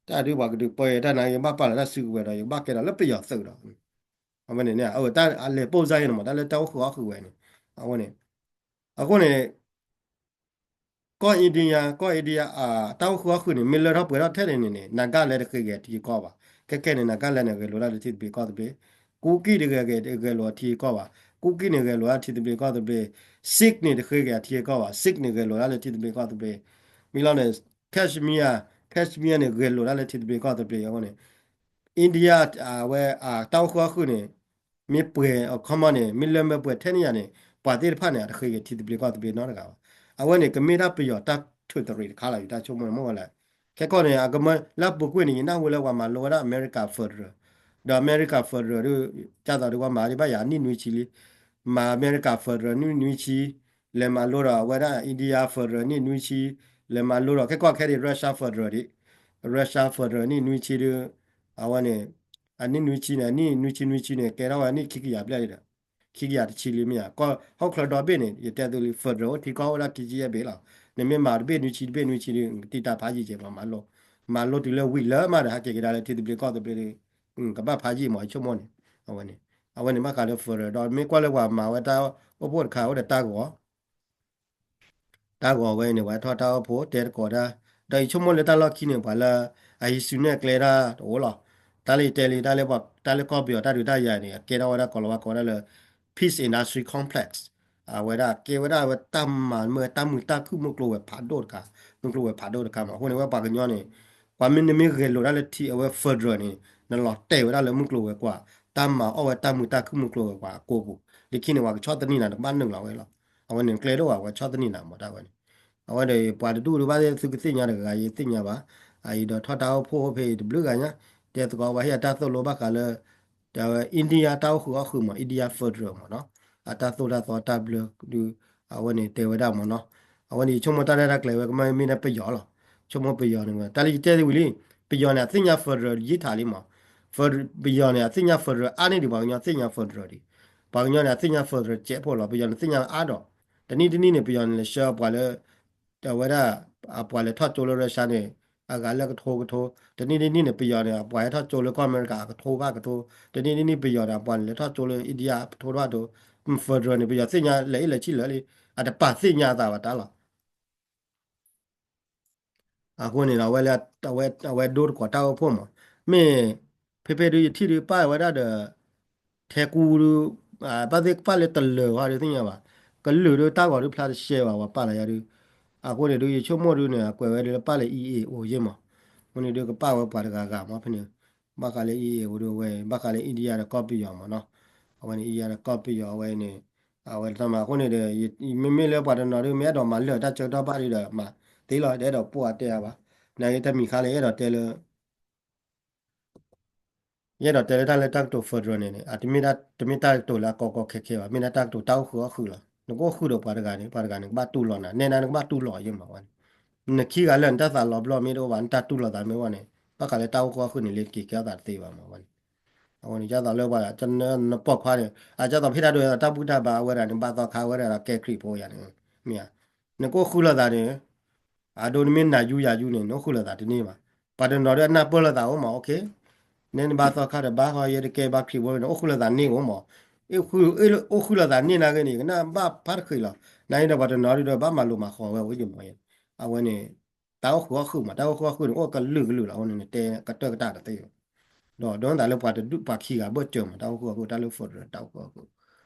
တၢ်ဒုပှၤကဒုးပၢယၤတၢ်နာ်က့ ဘၣ်ပာ်လီၤတၢ်စုကဝဲၤဒီး ယကဘၣ်ကဲဒီးလၢပယီၤသုးဒီး အဝဲန့ၣ် အတၢ်လဲၤပိၢ်စါအံၤန့ၣ်မး တၢ်လၢတၢ်အိၣ်ဃုာ်အီၣ်ဃုာ်ဝဲန့ၣ် အဝဲန့ၣ် အဃိန့ၣ် ကီၢ် India ကီၢ် India တၢ်အိၣ်ဃုာ်အီၣ်ဃုာ်န့ၣ် မ့ၢ်လၢထီၣ်ပှဲၤထီၣ်ထဲန့ၣ်န့ၣ် Nagaland တဃ့က့ၤထံကီၢ်ဘၣ်. ခဲခဲန့ၣ် Nagaland န့ၣ် ဂဲၤလိာ်ဒၣ်လၢထံသဘျ့ကီၢ်သဘျ့, ကူကီၢ်တဂ့ၤ ဂဲၤလိာ်အထံအကီၢ်ဘၣ်. ကူကီၢ်န့ၣ် ဂဲၤလိာ်ဒၣ်ထံသဘျ့ကီၢ်သဘျ့, Sikh န့ၣ် တဃ့က့ၤအထံအကီၢ်ဘၣ်. Sikh န့ၣ် ဂဲၤလိာ်ဒၣ်လၢထံသဘျ့ကီၢ်သဘျ့, မ့ၢ်လီၤန့ၣ် Kashmir, Kashmir န့ၣ် ဂဲၤလိာ်ဒၣ်လၢထံသဘျ့ကီၢ်သဘျ့အဃိန့ၣ် India အဝဲ တၢ်အိၣ်ဃုာ်အီၣ်ဃုာ်န့ၣ် မ့ၢ်ပှဲၤအခီမီန့ၣ် မ့ၢ်လၢမ့ၢ်ပှဲၤထဲန့ၣ်ယၤန့ၣ် ပှၤသ့ၣ်တဖၣ်န့ၣ် အတဃ့က့ၤထံသဘျ့ကီၢ်သဘျ့နီတဂၤဘၣ်. အဝဲန့ၣ် ကမ့ၢ်ဒၣ်ပယီၤတၢ်ထုးသရံးတခါလီၤ ယတၢ်ဆိကမိၣ်န့ၣ်မ့ၢ်ဝဲလဲၣ်. ခဲကီၢ်န့ၣ် အကမၢလၢအပူၤကွံာ်န့ၣ် ယနၢ်ဟူလၢပှၤမၤလိဝဲဒၣ် America Federal, ဒီး America Federal ဒုး ကၢ်သိးဒုးပှၤမၤဒံးဘၣ်ယၤနံၣ်နွံဆံလံ မၤ America Federal နံၣ်နွံဆံ, လဲၤမၤလိဒီးအဝဲဒၣ် India Federal နံၣ်နွံဆံ, လဲၤမၤလိဒီး ခဲကီၢ်ခဲဒံး Russia Federal ဒံး, Russia Federal နံၣ်နွံဆံဒုး အဝဲန့ၣ် အနံၣ်နွံဆံန့ၣ် အနံၣ်နွံဆံနွံဆံန့ၣ် ကဲထီၣ်ဝဲနံၣ်ခံကယၤဘျဲၣ်လံဒီး ခံကယၤတဆံလံမ့ၢ်ဧါ. ကီၢ်ဟီၣ်ခိၣ်ချၢဒီဘ့ၣ်န့ၣ် ယတဲသုလံ federal အိၣ်ထံကီၢ်အိၣ်ဒၣ်ခံဆံယဲၢ်ဘ့ၣ်လီၤ. နမ့ၢ်မၤတဘ့ၣ်နွံဆံတဘ့ၣ်နွံဆံဒုး ကတံၢ်တၢ်ဖးယံာ်ကဲးမး မၤလိ, မၤလိတုၤလၢဝံၤလၢမးဒီး ဟဲက့ၤကဒါလၢထံသဘျ့ကီၢ်သဘျ့ဒုး ကဘၣ်ဖးယံာ်မး ယဆိကမိၣ်န့ၣ် အဝဲန့ၣ်, အဝဲန့ၣ်ဘၣ်ဃးလၢ federal ဒီးမ့ၢ်ကွၢ်လၢပှၤမၤဝဲတၢ်အိၣ်ဖှိၣ်တခါအိၣ်ဒီးတၢ်ဂီၤ တၢ်ဂီၤဝဲန့ၣ် ပှၤထီၣ်တၢ်အိၣ်ဖှိၣ်တဲသကိးတၢ်, ဒီးယဆိကမိၣ်လၢတၢ်လီၢ်ခံန့ၣ် ပှၤလၢအဟံးစုနဲၣ်ကျဲတၢ်တအိၣ်လီၤ. တၢ်လၢယတဲလံ တၢ်လၢကီၢ်ပယီၤတၢ်ဒုးတၢ်ယၤန့ၣ် အကဲထီၣ်ဝဲဒၣ်ကိးလီၤဝဲကိးဝဲဒၣ်လၢ Peace Industry Complex, အဝဲဒၣ်ကဲဝဲဒၣ်ဝဲတၢ်မၤမ့ၢ်တၢ်မုာ်တၢ်ခုၣ်မုၢ်ကျိၤဝဲၤဖးဒိၣ်တခါ, မုၢ်ကျိၤဝဲၤဖးဒိၣ်တခါမး. အဃိန့ၣ် ဝဲပှၤကညီန့ၣ် ပှၤမ့ၢ်နမ့ၢ်ဂဲၤလိာ်ဒၣ်လၢထံအဝဲ federal န့ၣ် နလီၤတဲာ်ဝဲဒၣ်လၢမုၢ်ကျိၤဝဲၤကွာ် တၢ်မၤအီၣ်ဝဲတၢ်မုာ်တၢ်ခုၣ်မုၢ်ကျိၤဝဲၤကွာ်အကိာ်ပူၤ, လၢခံန့ၣ် ပှၤကဆီၣ်သနံးနၤ နကဘၣ်နုာ်လီၤဝဲလီၤ. အဝဲန့ၣ်ကျဲဒိၣ်ဘၣ် ပှၤဆီၣ်သနံးနၤမးတၢ်ဝဲန့ၣ်, အဝဲဒီးပှၤတဒူၣ်ဒုးဘၣ်သ့ၣ်သုကသ့ၣ်ညါတဂၤဂၤ ယသ့ၣ်ညါဘၣ်, အအံၤဒီးထီၣ်တၢ်အိၣ်ဖှိၣ်အိၣ်ဖဲအံၤတဘျုးဂၤညါ, တဲသကိးပှၤဟ့ၣ်အတၢ်သိၣ်လိဘၣ်ဃးလၢ တဲဝဲ India တၢ်အိၣ်ဃုာ်အီၣ်ဃုာ်မး India federal မးနီၤ, အတၢ်သိၣ်တၢ်သီတၢ်ဘျၢဒုး အဝဲန့ၣ်တဲဝဲဒၣ်မးနီၤ, အဝဲန့ၣ်ယဆိကမိၣ်တၢ်ရဲၣ်တၢ်ကျဲၤဝဲကမၢမ့ၢ်ဒၣ်ပယီၤလီၤ, ဆိကမိၣ်ပယီၤန့ၣ်ဝဲ တၢ်လၢယတဲသ့ဝံၤလံ, ပယီၤန့ၣ် အသ့ၣ်ညါ federal ယံာ်ထးလံမး, ပယီၤန့ၣ် အသ့ၣ်ညါ federal အါန့ၢ်ဒံးပှၤကညီသ့ၣ်ညါ federal ဒံး, ပှၤကညီန့ၣ် အသ့ၣ်ညါ federal ကဲးဖိလီၤ, ပယီၤန့ၣ်သ့ၣ်ညါအါဒီး, တနံၣ်တနံၣ်န့ၣ် ပယီၤန့ၣ်လဲၤဆှၢပှၤလၢ အဝဲဒၣ် အပှၤလဲၤထီၣ်ကၠိလၢ Russia န့ၣ် အဂၤလၢကထိကထိ, တနံၣ်တနံၣ်န့ၣ် ပယီၤန့ၣ် အပှၤဟဲထီၣ်ကၠိလၢကီၢ်အမဲရကၤအကထိဘၣ်ကထိ, တနံၣ်တနံၣ်ပယီၤန့ၣ် အပှၤန့ၣ်လဲၤထီၣ်ကၠိလၢ India အကထိဘၣ်ကထိ, federal န့ၣ် ပယီၤသ့ၣ်ညါလဲၤအ့ၣ်လဲၤဆံၣ်လၢာ်လံ, အတပာ်သ့ၣ်ညါအသးဘၣ်တၢ်လီၤ. အဃိန့ၣ်ဒီး အဝဲလၢ အဝဲဒိတကိးတၢ်အိၣ်ဖှိၣ်မး, မ့ၢ် ဖဲဖဲဒုးယထံၣ်ဒုးပာ်ဝဲဒၣ်ဒီး ထဲကူဒုး ဘၣ်သ့ၣ်ကပာ်လၢတလၢာ်ဝဲဒုးသ့ၣ်ညါဘၣ်, ကလုာ်ဒုးတၢ်ဂီၤဒုးဖျါတရှဲဘၣ် ပှၤပာ်လီၤယၤဒုး, အဃိန့ၣ်ဒုး ယဆိကမိၣ်ဒုးန့ၣ် အကွဲးဝဲဒၣ်လၢပာ်လၢ E A O ယ့ၢ်မး, အဃိန့ၣ်ဒုးကပာ်ဝဲပှၤတဂၤဂၤမးဖဲန့ၣ်, ဘၣ်ဃးလၢ E A O ဒုးအဝဲ ဘၣ်ဃးလၢ India ဒီးကီၢ်ပယီၤမးနီၤ, အဝဲန့ၣ် India ဒီးကီၢ်ပယီၤအဝဲန့ၣ် အဝဲတမး အဃိန့ၣ်ဒီး မ့မ့ၢ်လၢပှၤတနီၤဒုး မ့ၢ်အဲၣ်ဒိးမၤလၢာ်တၢ်ဆၢကတီၢ်ဘၣ်ဒုးဒီး မၤသ့လီၤ တအဲၣ်ဒိးပိာ်အတဲအါဘၣ်, နာ်က့တမံၤဃါလၢယအဲၣ်ဒိးတဲလၢ ယအဲၣ်ဒိးတဲလၢတၢ်လၢတၢ်ကတိၤ federal န့ၣ်န့ၣ် အတမ့ၢ်တၢ်ကတိၤလၢအကီကီခဲခဲဘၣ်, မ့ၢ်ဒၣ်တၢ်ကတိၤတၢ်အိၣ်ဃုာ်အီၣ်ဃုာ်လီၤ. နကအိၣ်ဃုာ်ဒီးပှၤတဂၤန့ၣ် ပှၤတဂၤန့ၣ် ကဘၣ်တူၢ်လိာ်နၤ, နဲဒၣ်နကဘၣ်တူၢ်လိာ်ယဲၢ်မးဝဲန့ၣ်, နခံဂၤလၢနတၢ်သးလီၤဘျီမ့ၢ်တအိၣ်ဘၣ် နတၢ်တူၢ်လိာ်သးမ့ၢ်ဝဲန့ၣ် ဘၣ်ဃးလၢတၢ်အိၣ်ဃုာ်အီၣ်ဃုာ်န့ၣ် လ့ၤက့ၤကဲထီၣ်သးတသ့ဘၣ်မးဝဲန့ၣ်, အဝဲန့ၣ် ဒ်သိးလၢပှၤ နပိာ်ခွါန့ၣ် အဒ်သိးဖဲတၢ်ဒိးတၢ်ဘူၣ်တၢ်ဘါအဝဲဒၣ်န့ၣ် ဘၣ်သီခါဝဲဒၣ်ဒီးကဲခရံာ်ဖိယၤန့ၣ် မ့ၢ်ဧါ, နကအိၣ်ဃုာ်လိာ်သးန့ၣ် အဒိနမ့ၢ်နၤယူယၤယူန့ၣ် နအိၣ်ဃုာ်လိာ်သးတန့ၢ်ဘၣ်. ပှၤတနီၤဒုးအနၢ်ပၢၢ်လိာ်သးအိၣ်မး okay, နဲနဘါသီခါဒီးဘါဃီယဲတကဲဘါခရံာ်ဖိန့ၣ် အိၣ်ဃုာ်လိာ်သးန့ၢ်အိၣ်မး, အိၣ်ဃုာ်လိာ်သးန့ၢ်နာ်ဂ့ၤန့ၣ် ကနၣ်ဘၣ်ဖးတဃံးလီၤ. နာ်ဂ့ၤဒီးပှၤတနီၤဒုးဒီးဘၣ်မၤလိာ်မၤဃီၤဝဲအိၣ်ယမး, အဝဲန့ၣ် တၢ်အိၣ်ဃုာ်အီၣ်ဃုာ်မး, တၢ်အိၣ်ဃုာ်အီၣ်ဃုာ်န့ၣ် အိၣ်ကလုာ်ကလုာ်လီၤ. အဃိန့ၣ် နတဲကတၢၢ်ကတၢၢ်တသ့ဘၣ်. ဒီးဒိးနသးလၢပှၤတဒူၣ်ပှၤခံဂၤဘၢၣ်စၢၤမး တၢ်အိၣ်ဃုာ်အီၣ်ဃုာ် တၢ်လၢ federal တၢ်အိၣ်ဃုာ်အီၣ်ဃုာ်.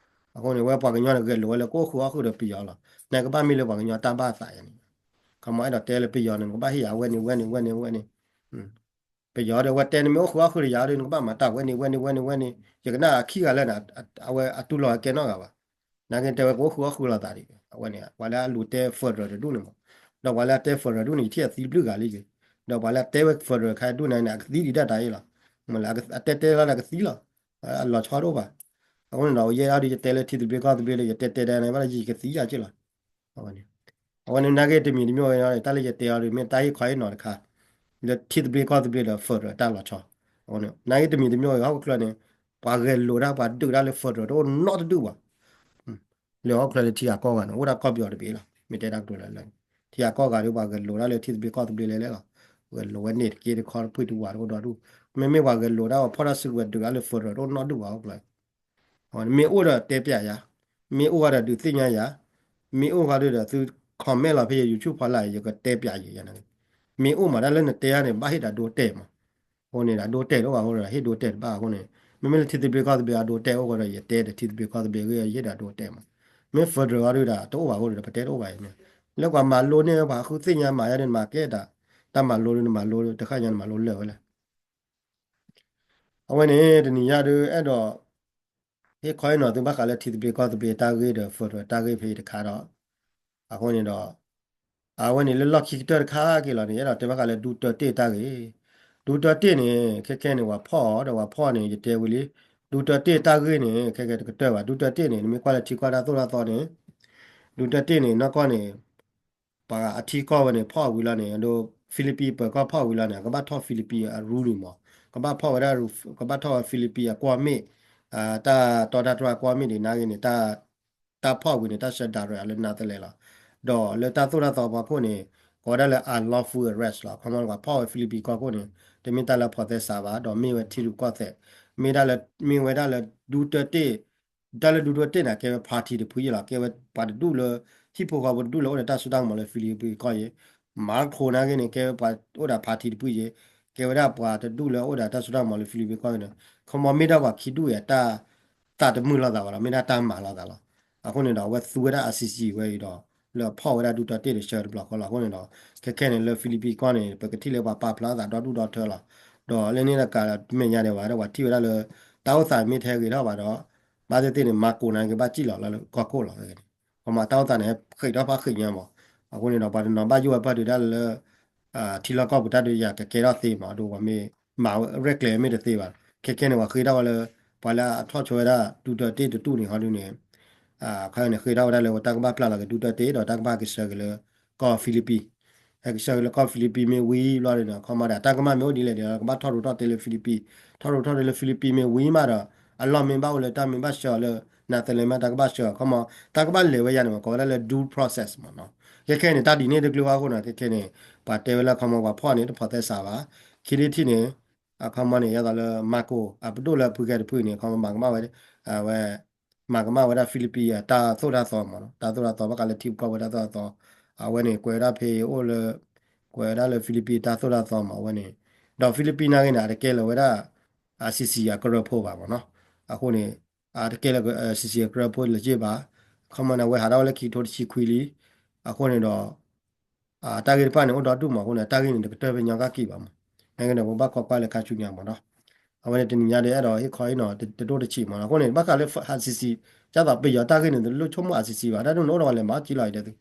အဃိန့ၣ် ဝဲပှၤကညီန့ၣ် ဂဲၤလိာ်ဝဲလၢကအိၣ်ဃုာ်အီၣ်ဃုာ်ဒီးပယီၤလီၤ. နကဘၣ်မ့ၢ်လၢပှၤကညီတၢ်ဘၣ်အသးယၤန့ၣ်, ခီမီ အဲၣ်ဒိးတဲလၢပယီၤန့ၣ် နကဘၣ်ဟ့ၣ်ယၤဝဲန့ၣ်ဝဲန့ၣ်ဝဲန့ၣ်ဝဲန့ၣ် ပယီၤဒီး ဝဲတဲနမ့ၢ်အိၣ်ဃုာ်အီၣ်ဃုာ်ဒီးယၤဒီး နကဘၣ်မၤတၢ်ဝဲန့ၣ်ဝဲန့ၣ်ဝဲန့ၣ်ဝဲန့ၣ်, ယကနၣ်အခံဂၤလၢန့ၣ် အဝဲအတူၢ်လိာ်ဟဲကဲနီတဂၤဘၣ်. နာ်က့တဲဝဲကအိၣ်ဃုာ်အီၣ်ဃုာ်လိာ်သးဒံး, အဝဲန့ၣ် ပှၤလၢအလူၤတဲ federal တဒူၣ်န့ၣ်မး, ဒီးပှၤလၢအတဲ federal ဒူၣ်န့ၣ် ယထံၣ်အသံတဘျုးဂၤလံက့ၤ, ဒီးပှၤလၢအတဲဝဲ federal ခါဒူၣ်န့ၣ်န့ၣ် အကသံဒံးဒၣ်တၢ်အံၤလီၤ. မ့ၢ်လၢအတဲတဲလီၤလၢအကသံလီၤ, အလီၤဆီတအိၣ်ဘၣ်. အဃိန့ၣ်ဒီး ယဲဒၣ်ဒီး ယတဲလၢထံသဘျ့ကီၢ်သဘျ့ဒီး ယတဲတဲဒၣ်န့ၣ် ဘၣ်ဒီးယကသံယၤက့ၤလီၤ. အဝဲန့ၣ် အဝဲန့ၣ် နာ်က့တမံၤတမံၤဝဲ တၢ်လၢယတဲအီၤဒီး မ့ၢ်တၢ်ဟ့ၣ်ခီဟ့ၣ်နီၤတခါ လၢထံသဘျ့ကီၢ်သဘျ့ဒီး federal တၢ်လီၤဆီ. အဃိန့ၣ် နာ်က့တမံၤတမံၤဝဲ ဟီၣ်ခိၣ်ချၢန့ၣ် ပှၤဂဲၤလိာ်တၢ် ပှၤဒုးတၢ်လၢ federal တအိၣ်နီတဒူၣ်ဘၣ်. လၢဟီၣ်ခိၣ်ချၢလၢထံဂၤကီၢ်ဂၤန့ၣ် အိၣ်ဒၣ်ကီၢ်ပယီၤတဘ့ၣ်လီၤ. မ့ၢ်တဲတၢ်ကတိၤလၢလၢ ထံဂၤကီၢ်ဂၤဒီး ပှၤဂဲၤလိာ်တၢ်လၢထံသဘျ့ကီၢ်သဘျ့လဲၣ်လဲၣ်လီၤ. ဂဲၤလိာ်ဝဲန့ၣ်တက့တခီတဖုတဝၤတအိၣ်ဒီဒူၣ်. မ့မ့ၢ်ပှၤဂဲၤလိာ်တၢ် ပှၤဖီၣ်တၢ်စုကဝဲၤဒုးတၢ်လၢ federal တအိၣ်နီတဒူၣ်ဘၣ်ဟီၣ်ခိၣ်ချၢ မ့ၢ်အိၣ်ဒီးတဲပျးယၤ, မ့ၢ်အိၣ်ဃီဒီးဒုးသ့ၣ်ညါယၤ, မ့ၢ်အိၣ်ဃီဒီးသု comment လီၤဖဲယ YouTube ဖီလာ် ယကတဲပျးယၤန့ၣ်, မ့ၢ်အိၣ်မးတၢ်လၢနတဲအါန့ၣ် ဘၣ်ဟ့ၣ်ဒၣ်ဒိတဲာ်မး. အဃိန့ၣ်ဒီးဒိတဲာ်တအိၣ်ဘၣ်အဃိဒီး ဟ့ၣ်ဒိတဲာ်တဘၣ်အဃိန့ၣ်, မ့မ့ၢ်လၢထံသဘျ့ကီၢ်သဘျ့အဒိတဲာ်အိၣ်ဃီဒီး ယတဲဒီးထံသဘျ့ကီၢ်သဘျ့အဂ့ၢ် ယဟ့ၣ်ဒၣ်ဒိတဲာ်မး. မ့ၢ် federal အီၤဒုးဒီး တအိၣ်ဘၣ်အဃိဒီး ပတဲတအိၣ်ဘၣ်အံၤန့ၣ်, လၢပှၤမၤလိန့ၢ် ပှၤဃုသ့ၣ်ညါမၤယါဒီး နမၤကဲဒၣ်, တၢ်မၤလိဒီးနမၤလိတဃၣ်ညါ နမၤလိလၢာ်ဝဲလဲၣ်. အဝဲန့ၣ် တနံၤညါဒီး အဲၣ်ဒိး ဟ့ၣ်ခီဟ့ၣ်နီၤသုဘၣ်ဃးလၢ ထံသဘျ့ကီၢ်သဘျ့တၢ်ဂ့ၢ်ဒီး federal တၢ်ဂ့ၢ်ဖဲအံၤတခါဒီး, အဃိန့ၣ်ဒီး အဝဲန့ၣ်လၢလီၢ်ခံကတၢၢ်တခါက့ၤလီၤန့ၣ် အဲၣ်ဒိးတဲဘၣ်ဃးလၢ ဒူတၢတ့ၢ်တၢ်ဂ့ၢ်. ဒူတၢတ့ၢ်န့ၣ် ခဲခဲန့ၣ် ပှၤဖီၣ်အီၤဒီးပှၤဖီၣ်န့ၣ် ယတဲဝံၤလံ. ဒူတၢတ့ၢ်တၢ်ဂ့ၢ်န့ၣ် ခဲခဲတကတၢၢ်ဘၣ်. ဒူတၢတ့ၢ်န့ၣ် နမ့ၢ်ကွၢ်လၢထံကီၢ်တၢ်သိၣ်တၢ်သီန့ၣ် ဒူတၢတ့ၢ်န့ၣ် နီၢ်ကီၢ်န့ၣ် ပှၤအထံကီၢ်ဝဲန့ၣ် ဖီၣ်ဝံၤလီၤန့ၣ် ဒီး Philippine ပၢၤကီၢ်ဖီၣ်ဝံၤလီၤန့ၣ် ကဘၣ်ထီၣ် Philippine အ rule န့ၣ်မး, ကဘၣ်ဖီၣ်ဝဲဒၣ် ကဘၣ်ထီၣ်ဝဲ Philippine အကွီၢ်မ့ၣ်, တၢ်တီတၢ်တြၢ်အကွီၢ်မ့ၣ်ဒ်နာ်ဂ့ၤန့ၣ် တၢ်ဖီၣ်ဝံၤန့ၣ် တၢ်ဆှၢ direct လၢ Netherlands လီၤ. ဒီးလၢတၢ်သိၣ်တၢ်သီဖီခိၣ်န့ၣ် ကိးဝဲဒၣ်လၢ unlawful arrest လီၤ. ခီမီ ပှၤဖီၣ်ဝဲ Philippine ကီၢ်ခိၣ်န့ၣ် တမ့ၢ်တၢ်လၢအဖိးသဲစးဘၣ် ဒီးမ့ၢ်ဝဲထံရူၢ်ကီၢ်သဲး, မ့ၢ်ဒၣ်လၢ မ့ၢ်ဝဲဒၣ်လၢ ဒူတၢတ့ၢ် တၢ်လၢဒူတၢတ့ၢ်န့ၣ် ကဲဝဲ party တဖုယဲလီၤ. ကဲဝဲပှၤတဒူၣ်လၢ ဟံၣ်ဖိဃီဖိတဒူၣ်လၢအိၣ်ဒီးတၢ်စိတၢ်ကမီၤလၢ Philippine ကီၢ်ယဲ, မၤခိၣ်နာ်ဂ့ၤန့ၣ် ကဲဝဲပှၤအိၣ်ဒီး party တဖုယဲ, ကဲဝဲဒၣ်ပှၤတဒူၣ်လၢအိၣ်ဒီးတၢ်စိတၢ်ကမီၤလၢ Philippine ကီၢ်ယဲန့ၣ်, ခီမီ မ့ၢ်ဒၣ်ပှၤခံဒူၣ်အံၤ တၢ်သးတမုာ်လိာ်သးဘၣ်လီၤ, မ့ၢ်ဒၣ်တၢ်မၤလိာ်သးလီၤ. အဃိန့ၣ်ဒီး အဝဲသူဝဲဒၣ် ICC ဝဲအံၤဒီး လၢအဖီၣ်ဝဲဒၣ်ဒူတၢတ့ၢ်တဆၢတဘျီဃီလီၤ. အဃိန့ၣ်ဒီး ခဲခဲန့ၣ်လၢ Philippine ကီၢ်န့ၣ် ပကထံၣ်လၢပှၤပာ်ဖျါအသးဒီဒူၣ်ဒီထၢလီၤ. ဒီးလၢန့ၣ်တကးမဲာ်ညါဒဲးဘၣ် ဒီးပှၤထံၣ်ဝဲဒၣ်လၢ တၢ်အိၣ်သးမ့ၢ်ထဲဂ့ၤထီၣ်ဘၣ်ဒီး ဘၣ်သ့ၣ်သ့ၣ်န့ၣ် မၤကိးနာ်က့ၤဘၣ်စံၣ်လီၤလၢကီၢ်ခိၣ်လီၤ. ပှၤမၤတၢ်အိၣ်သးန့ၣ် ဃ့ၢ်ထီၣ်ဖးဃ့ၢ်ညါမး. အဃိန့ၣ်ဒီး ပှၤတနီၤဘၣ်ယိၣ်ဝဲပၢၢ်ဒုးတၢ်လၢ ထံလီၢ်ကီၢ်ပူၤတၢ်ဒုးယၤကကဲထီၣ်သ့မး ဒီးပှၤမ့ၢ်မၤရဲၣ်ကျဲၤမ့ၢ်တသ့ဘၣ်. ခဲခဲန့ၣ် ပှၤဃ့ထီၣ်ဝဲလၢ ပှၤလၢအထီၣ်ဆိဝဲဒၣ်ဒူတၢတ့ၢ်တဒူၣ်န့ၣ် ဟီဒုန့ၣ် ခီန့ၣ် ဃ့ထီၣ်ဝဲဒၣ်လၢတၢ်ကဘၣ်ပျၢ်လီၤက့ၤဒူတၢတ့ၢ်ဒီးတၢ်ကဘၣ်ကဆှၢက့ၤလၢကီၢ် Philippine ဟဲကဆှၢက့ၤလၢကီၢ် Philippine မ့ၢ်ဝံၤဘျီန့ၣ်ဒီး ခီမီဒီး တၢ်ကမၣ်မ့ၢ်အိၣ်ဒ်လဲၣ်ဒီး ကဘၣ်ထီၣ်ရူးထီၣ်တ့ၢ်လၢ Philippine, ထီၣ်ရူးထီၣ်တ့ၢ်လၢ Philippine မ့ၢ်ဝံၤမးဒီး အလီၢ်မ့ၢ်ဘၣ်အိၣ်လၢတၢ်မ့ၢ်ဘၣ်ဆှၢအီၤလၢ Netherlands မ့ၢ်တၢ်ကဘၣ်ဆှၢအီၤ ခီမီ တၢ်ကဘၣ်လဲၤဝဲယၤန့ၣ် ကိးဝဲဒၣ်လၢ due process မးနီၤ. ခဲခဲန့ၣ် တၢ်ဒ်န့ၣ်တကျိၤဘၣ်အဃိန့ၣ် ခဲခဲန့ၣ် ပှၤတဲဝဲလၢခီမီ ပှၤဖီၣ်န့ၣ် တဖိးသဲစးဘၣ်. ခံထံၣ်တထံၣ်န့ၣ် အခီမီန့ၣ် ယသးလၢ Marco အပဒိၣ်လၢအဖုခဲတဖုန့ၣ် ခီမီမၤကမၣ်ဝဲ အဝဲ မၤကမၣ်ဝဲဒၣ် Philippine အတၢ်သိၣ်တၢ်သီမးနီၤ, တၢ်သိၣ်တၢ်သီ ဘၣ်ဃးလၢထံကီၢ်ဝဲတၢ်သိၣ်တၢ်သီ, အဝဲန့ၣ် ကွဲးဝဲဒၣ်ဖဲအိၣ်လၢ ကွဲးဝဲဒၣ်လၢ Philippine တၢ်သိၣ်တၢ်သီမး အဝဲန့ၣ်, ဒီး Philippine နာ်ဂ့ၤန့ၣ် အတကဲလၢၤဝဲဒၣ် ICC အကရၢဖိဘၣ်မးနီၤ, အဃိန့ၣ် အတကဲလၢၤ ICC အကရၢဖိလၢၤဘၣ်, ခီမီန့ၣ် အဝဲဟးထီၣ်ဝဲလၢခံကထိတဆံခွံလံ, အဃိန့ၣ်ဒီး တၢ်ဂ့ၢ်တဖၣ်န့ၣ် အိၣ်ဒီဒူၣ်မးအဃိန့ၣ် တၢ်ဂ့ၢ်န့ၣ် တကတၢၢ်ဖဲညီကၣ်က့ၤဘၣ်မး, နာ်ဂ့ၤန့ၣ် ပဘၣ်ခိးကွၢ်လၢခါဆူညါမးနီၤ, အဝဲန့ၣ်တနံၤညါဒီး အဲၣ်ဒိးဟ့ၣ်ခီဟ့ၣ်နီၤ တဒိၣ်တဆံးမးနီၤ, အဃိန့ၣ် ဘၣ်ဃးလၢ ICC ဒ်သိးပယီၤတၢ်ဂ့ၢ်န့ၣ် တလိၣ်ဆိကမိၣ် ICC ဘၣ်, တၢ်ဒ်န့ၣ် အိၣ်ဒီးပှၤလဲၤမၤအီၣ်ကံလီၤအံၤဒီးသု,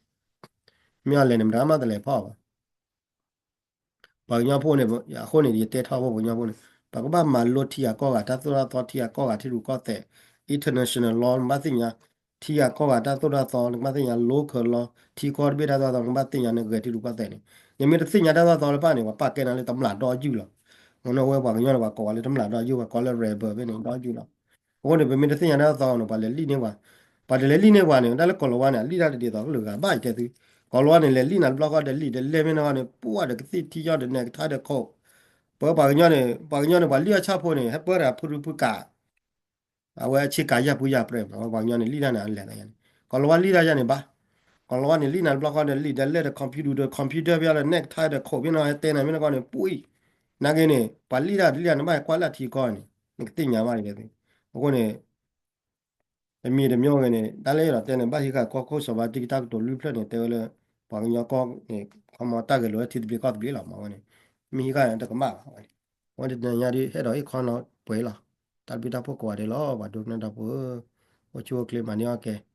မ့ၢ်အီၤလဲၤန့ၣ် မတၤမးတလဲၤဖီၣ်ဘၣ် ပှၤကညီဖိန့ၣ် အဃိန့ၣ် ယတဲထီၣ်ဖိပှၤကညီဖိန့ၣ် ပကဘၣ်မၤလိထံဂၤကီၢ်ဂၤတၢ်သိၣ်တၢ်သီ ထံဂၤကီၢ်ဂၤထံရူၢ်ကီၢ်သဲး international law နကဘၣ်သ့ၣ်ညါ, ထံဂၤကီၢ်ဂၤတၢ်သိၣ်တၢ်သီ နကဘၣ်သ့ၣ်ညါ local law ထံကီၢ်တဘ့ၣ်တၢ်သိၣ်တၢ်သီ နကဘၣ်သ့ၣ်ညါ နဂဲၤထံရူၢ်ကီၢ်သဲးန့ၣ်, နမ့ၢ်တသ့ၣ်ညါတၢ်သိၣ်တၢ်သီလၢပၢ်န့ၣ် ပှၤပာ်ကဲနၤလၢတမျးဒီယုၢ်လီၤ, မ့ၢ်နီၢ်ဝဲပှၤကညီန့ၣ် ပှၤကိးဝဲလၢတမျးဒီယုၢ် ပှၤကိးလၢ rebel ဖဲန့ၣ် ဒီယုၢ်လီၤ, အဃိန့ၣ် ပမ့ၢ်တသ့ၣ်ညါတၢ်သိၣ်တၢ်သီန့ၣ် ပှၤလဲၤလံၣ်န့ၢ်ပှၤ ပှၤတလဲၤလံၣ်န့ၢ်ပှၤန့ၣ် တၢ်လၢကီၢ်လီၤဝါန့ၣ် အလံၣ်တၢ်တဒ်သိးကလုာ်ဂၤဘၣ် ယတဲသု, ကီၢ်လီၤဝါန့ၣ် လဲၤလံၣ်နၤတဘျီဃီဒီးလံၣ် တလဲၤမ့ၢ်နီၢ်န့ၣ် ပှၤဒီးကသံၣ်ထံယီၢ်ဒီးနဲၣ်ကထါဒီးခိး, ပှၤပှၤကညီန့ၣ် ပှၤကညီန့ၣ် ပှၤလံၣ်အီၣ်ဆၣ်ဖိန့ၣ် ဟဲပၢတၢ်ဖုရူဖုကး အဝဲဆ့ကၤယၢ်ပူၤယၢ်ပြဲးမး ပှၤကညီန့ၣ် လံၣ်တၢ်န့ၣ် အလဲၤသးယၤန့ၣ် ကီၢ်လီၤဝါလံၣ်တၢ်ယၤန့ၣ်ဘၣ်, ကီၤလီၤဝါန့ၣ် လံၣ်နၤတဘျီဃီဒီး လံၣ်ဒီးလဲၣ်ဒီး computer ဒီး computer ဖဲလၢ necktie ဒီး coat ဖဲနီၤ ဟဲတဲနၤမ့ၢ်နကီၢ်န့ၣ် ပှံၤ နာ်က့န့ၣ် ပှၤလံၣ်တၢ်တလံၣ်တၢ် နဘၣ်ဟဲကွၢ်လၢအထံကီၢ်န့ၣ် နကသ့ၣ်ညါဘၣ်န့ၣ်. အဃိန့ၣ် တမံၤတမံၤဂ့ၤန့ၣ် တၢ်လၢယအဲၣ်ဒိးတဲန့ၣ် ဘၣ်ဟံးဃာ်ကီၢ်ခိၣ်စီၤဘါတံၢ်ကတၢၢ်ကတိၤလွံၢ်ဖျၢၣ်န့ၣ် တဲဝဲလၢ ပှၤကညီကီၢ်န့ၣ် ခီမီတၢ်ဂဲၤလိာ်ဝဲထံသဘျ့ကီၢ်သဘျ့လီၤ မ့ၢ်ဝဲန့ၣ် မ့ၢ်ဟံးဃာ်န့ၣ် တကမၣ်ဘၣ်ဝဲန့ၣ်. အဝဲတနံၤညါဒ်ဟဲဒီးဟ့ၣ်ခီနီၤပှဲၤလီၤ. တၢ်ဘျုးတၢ်ဖှိၣ်ကိးဂၤဒဲးလီၤ ပှၤဒိကနၣ်တၢ်ဖိဧၢ, အိၣ်ဆူၣ်အိၣ်ချ့မၤန့ၢ်အီၣ်ကဲ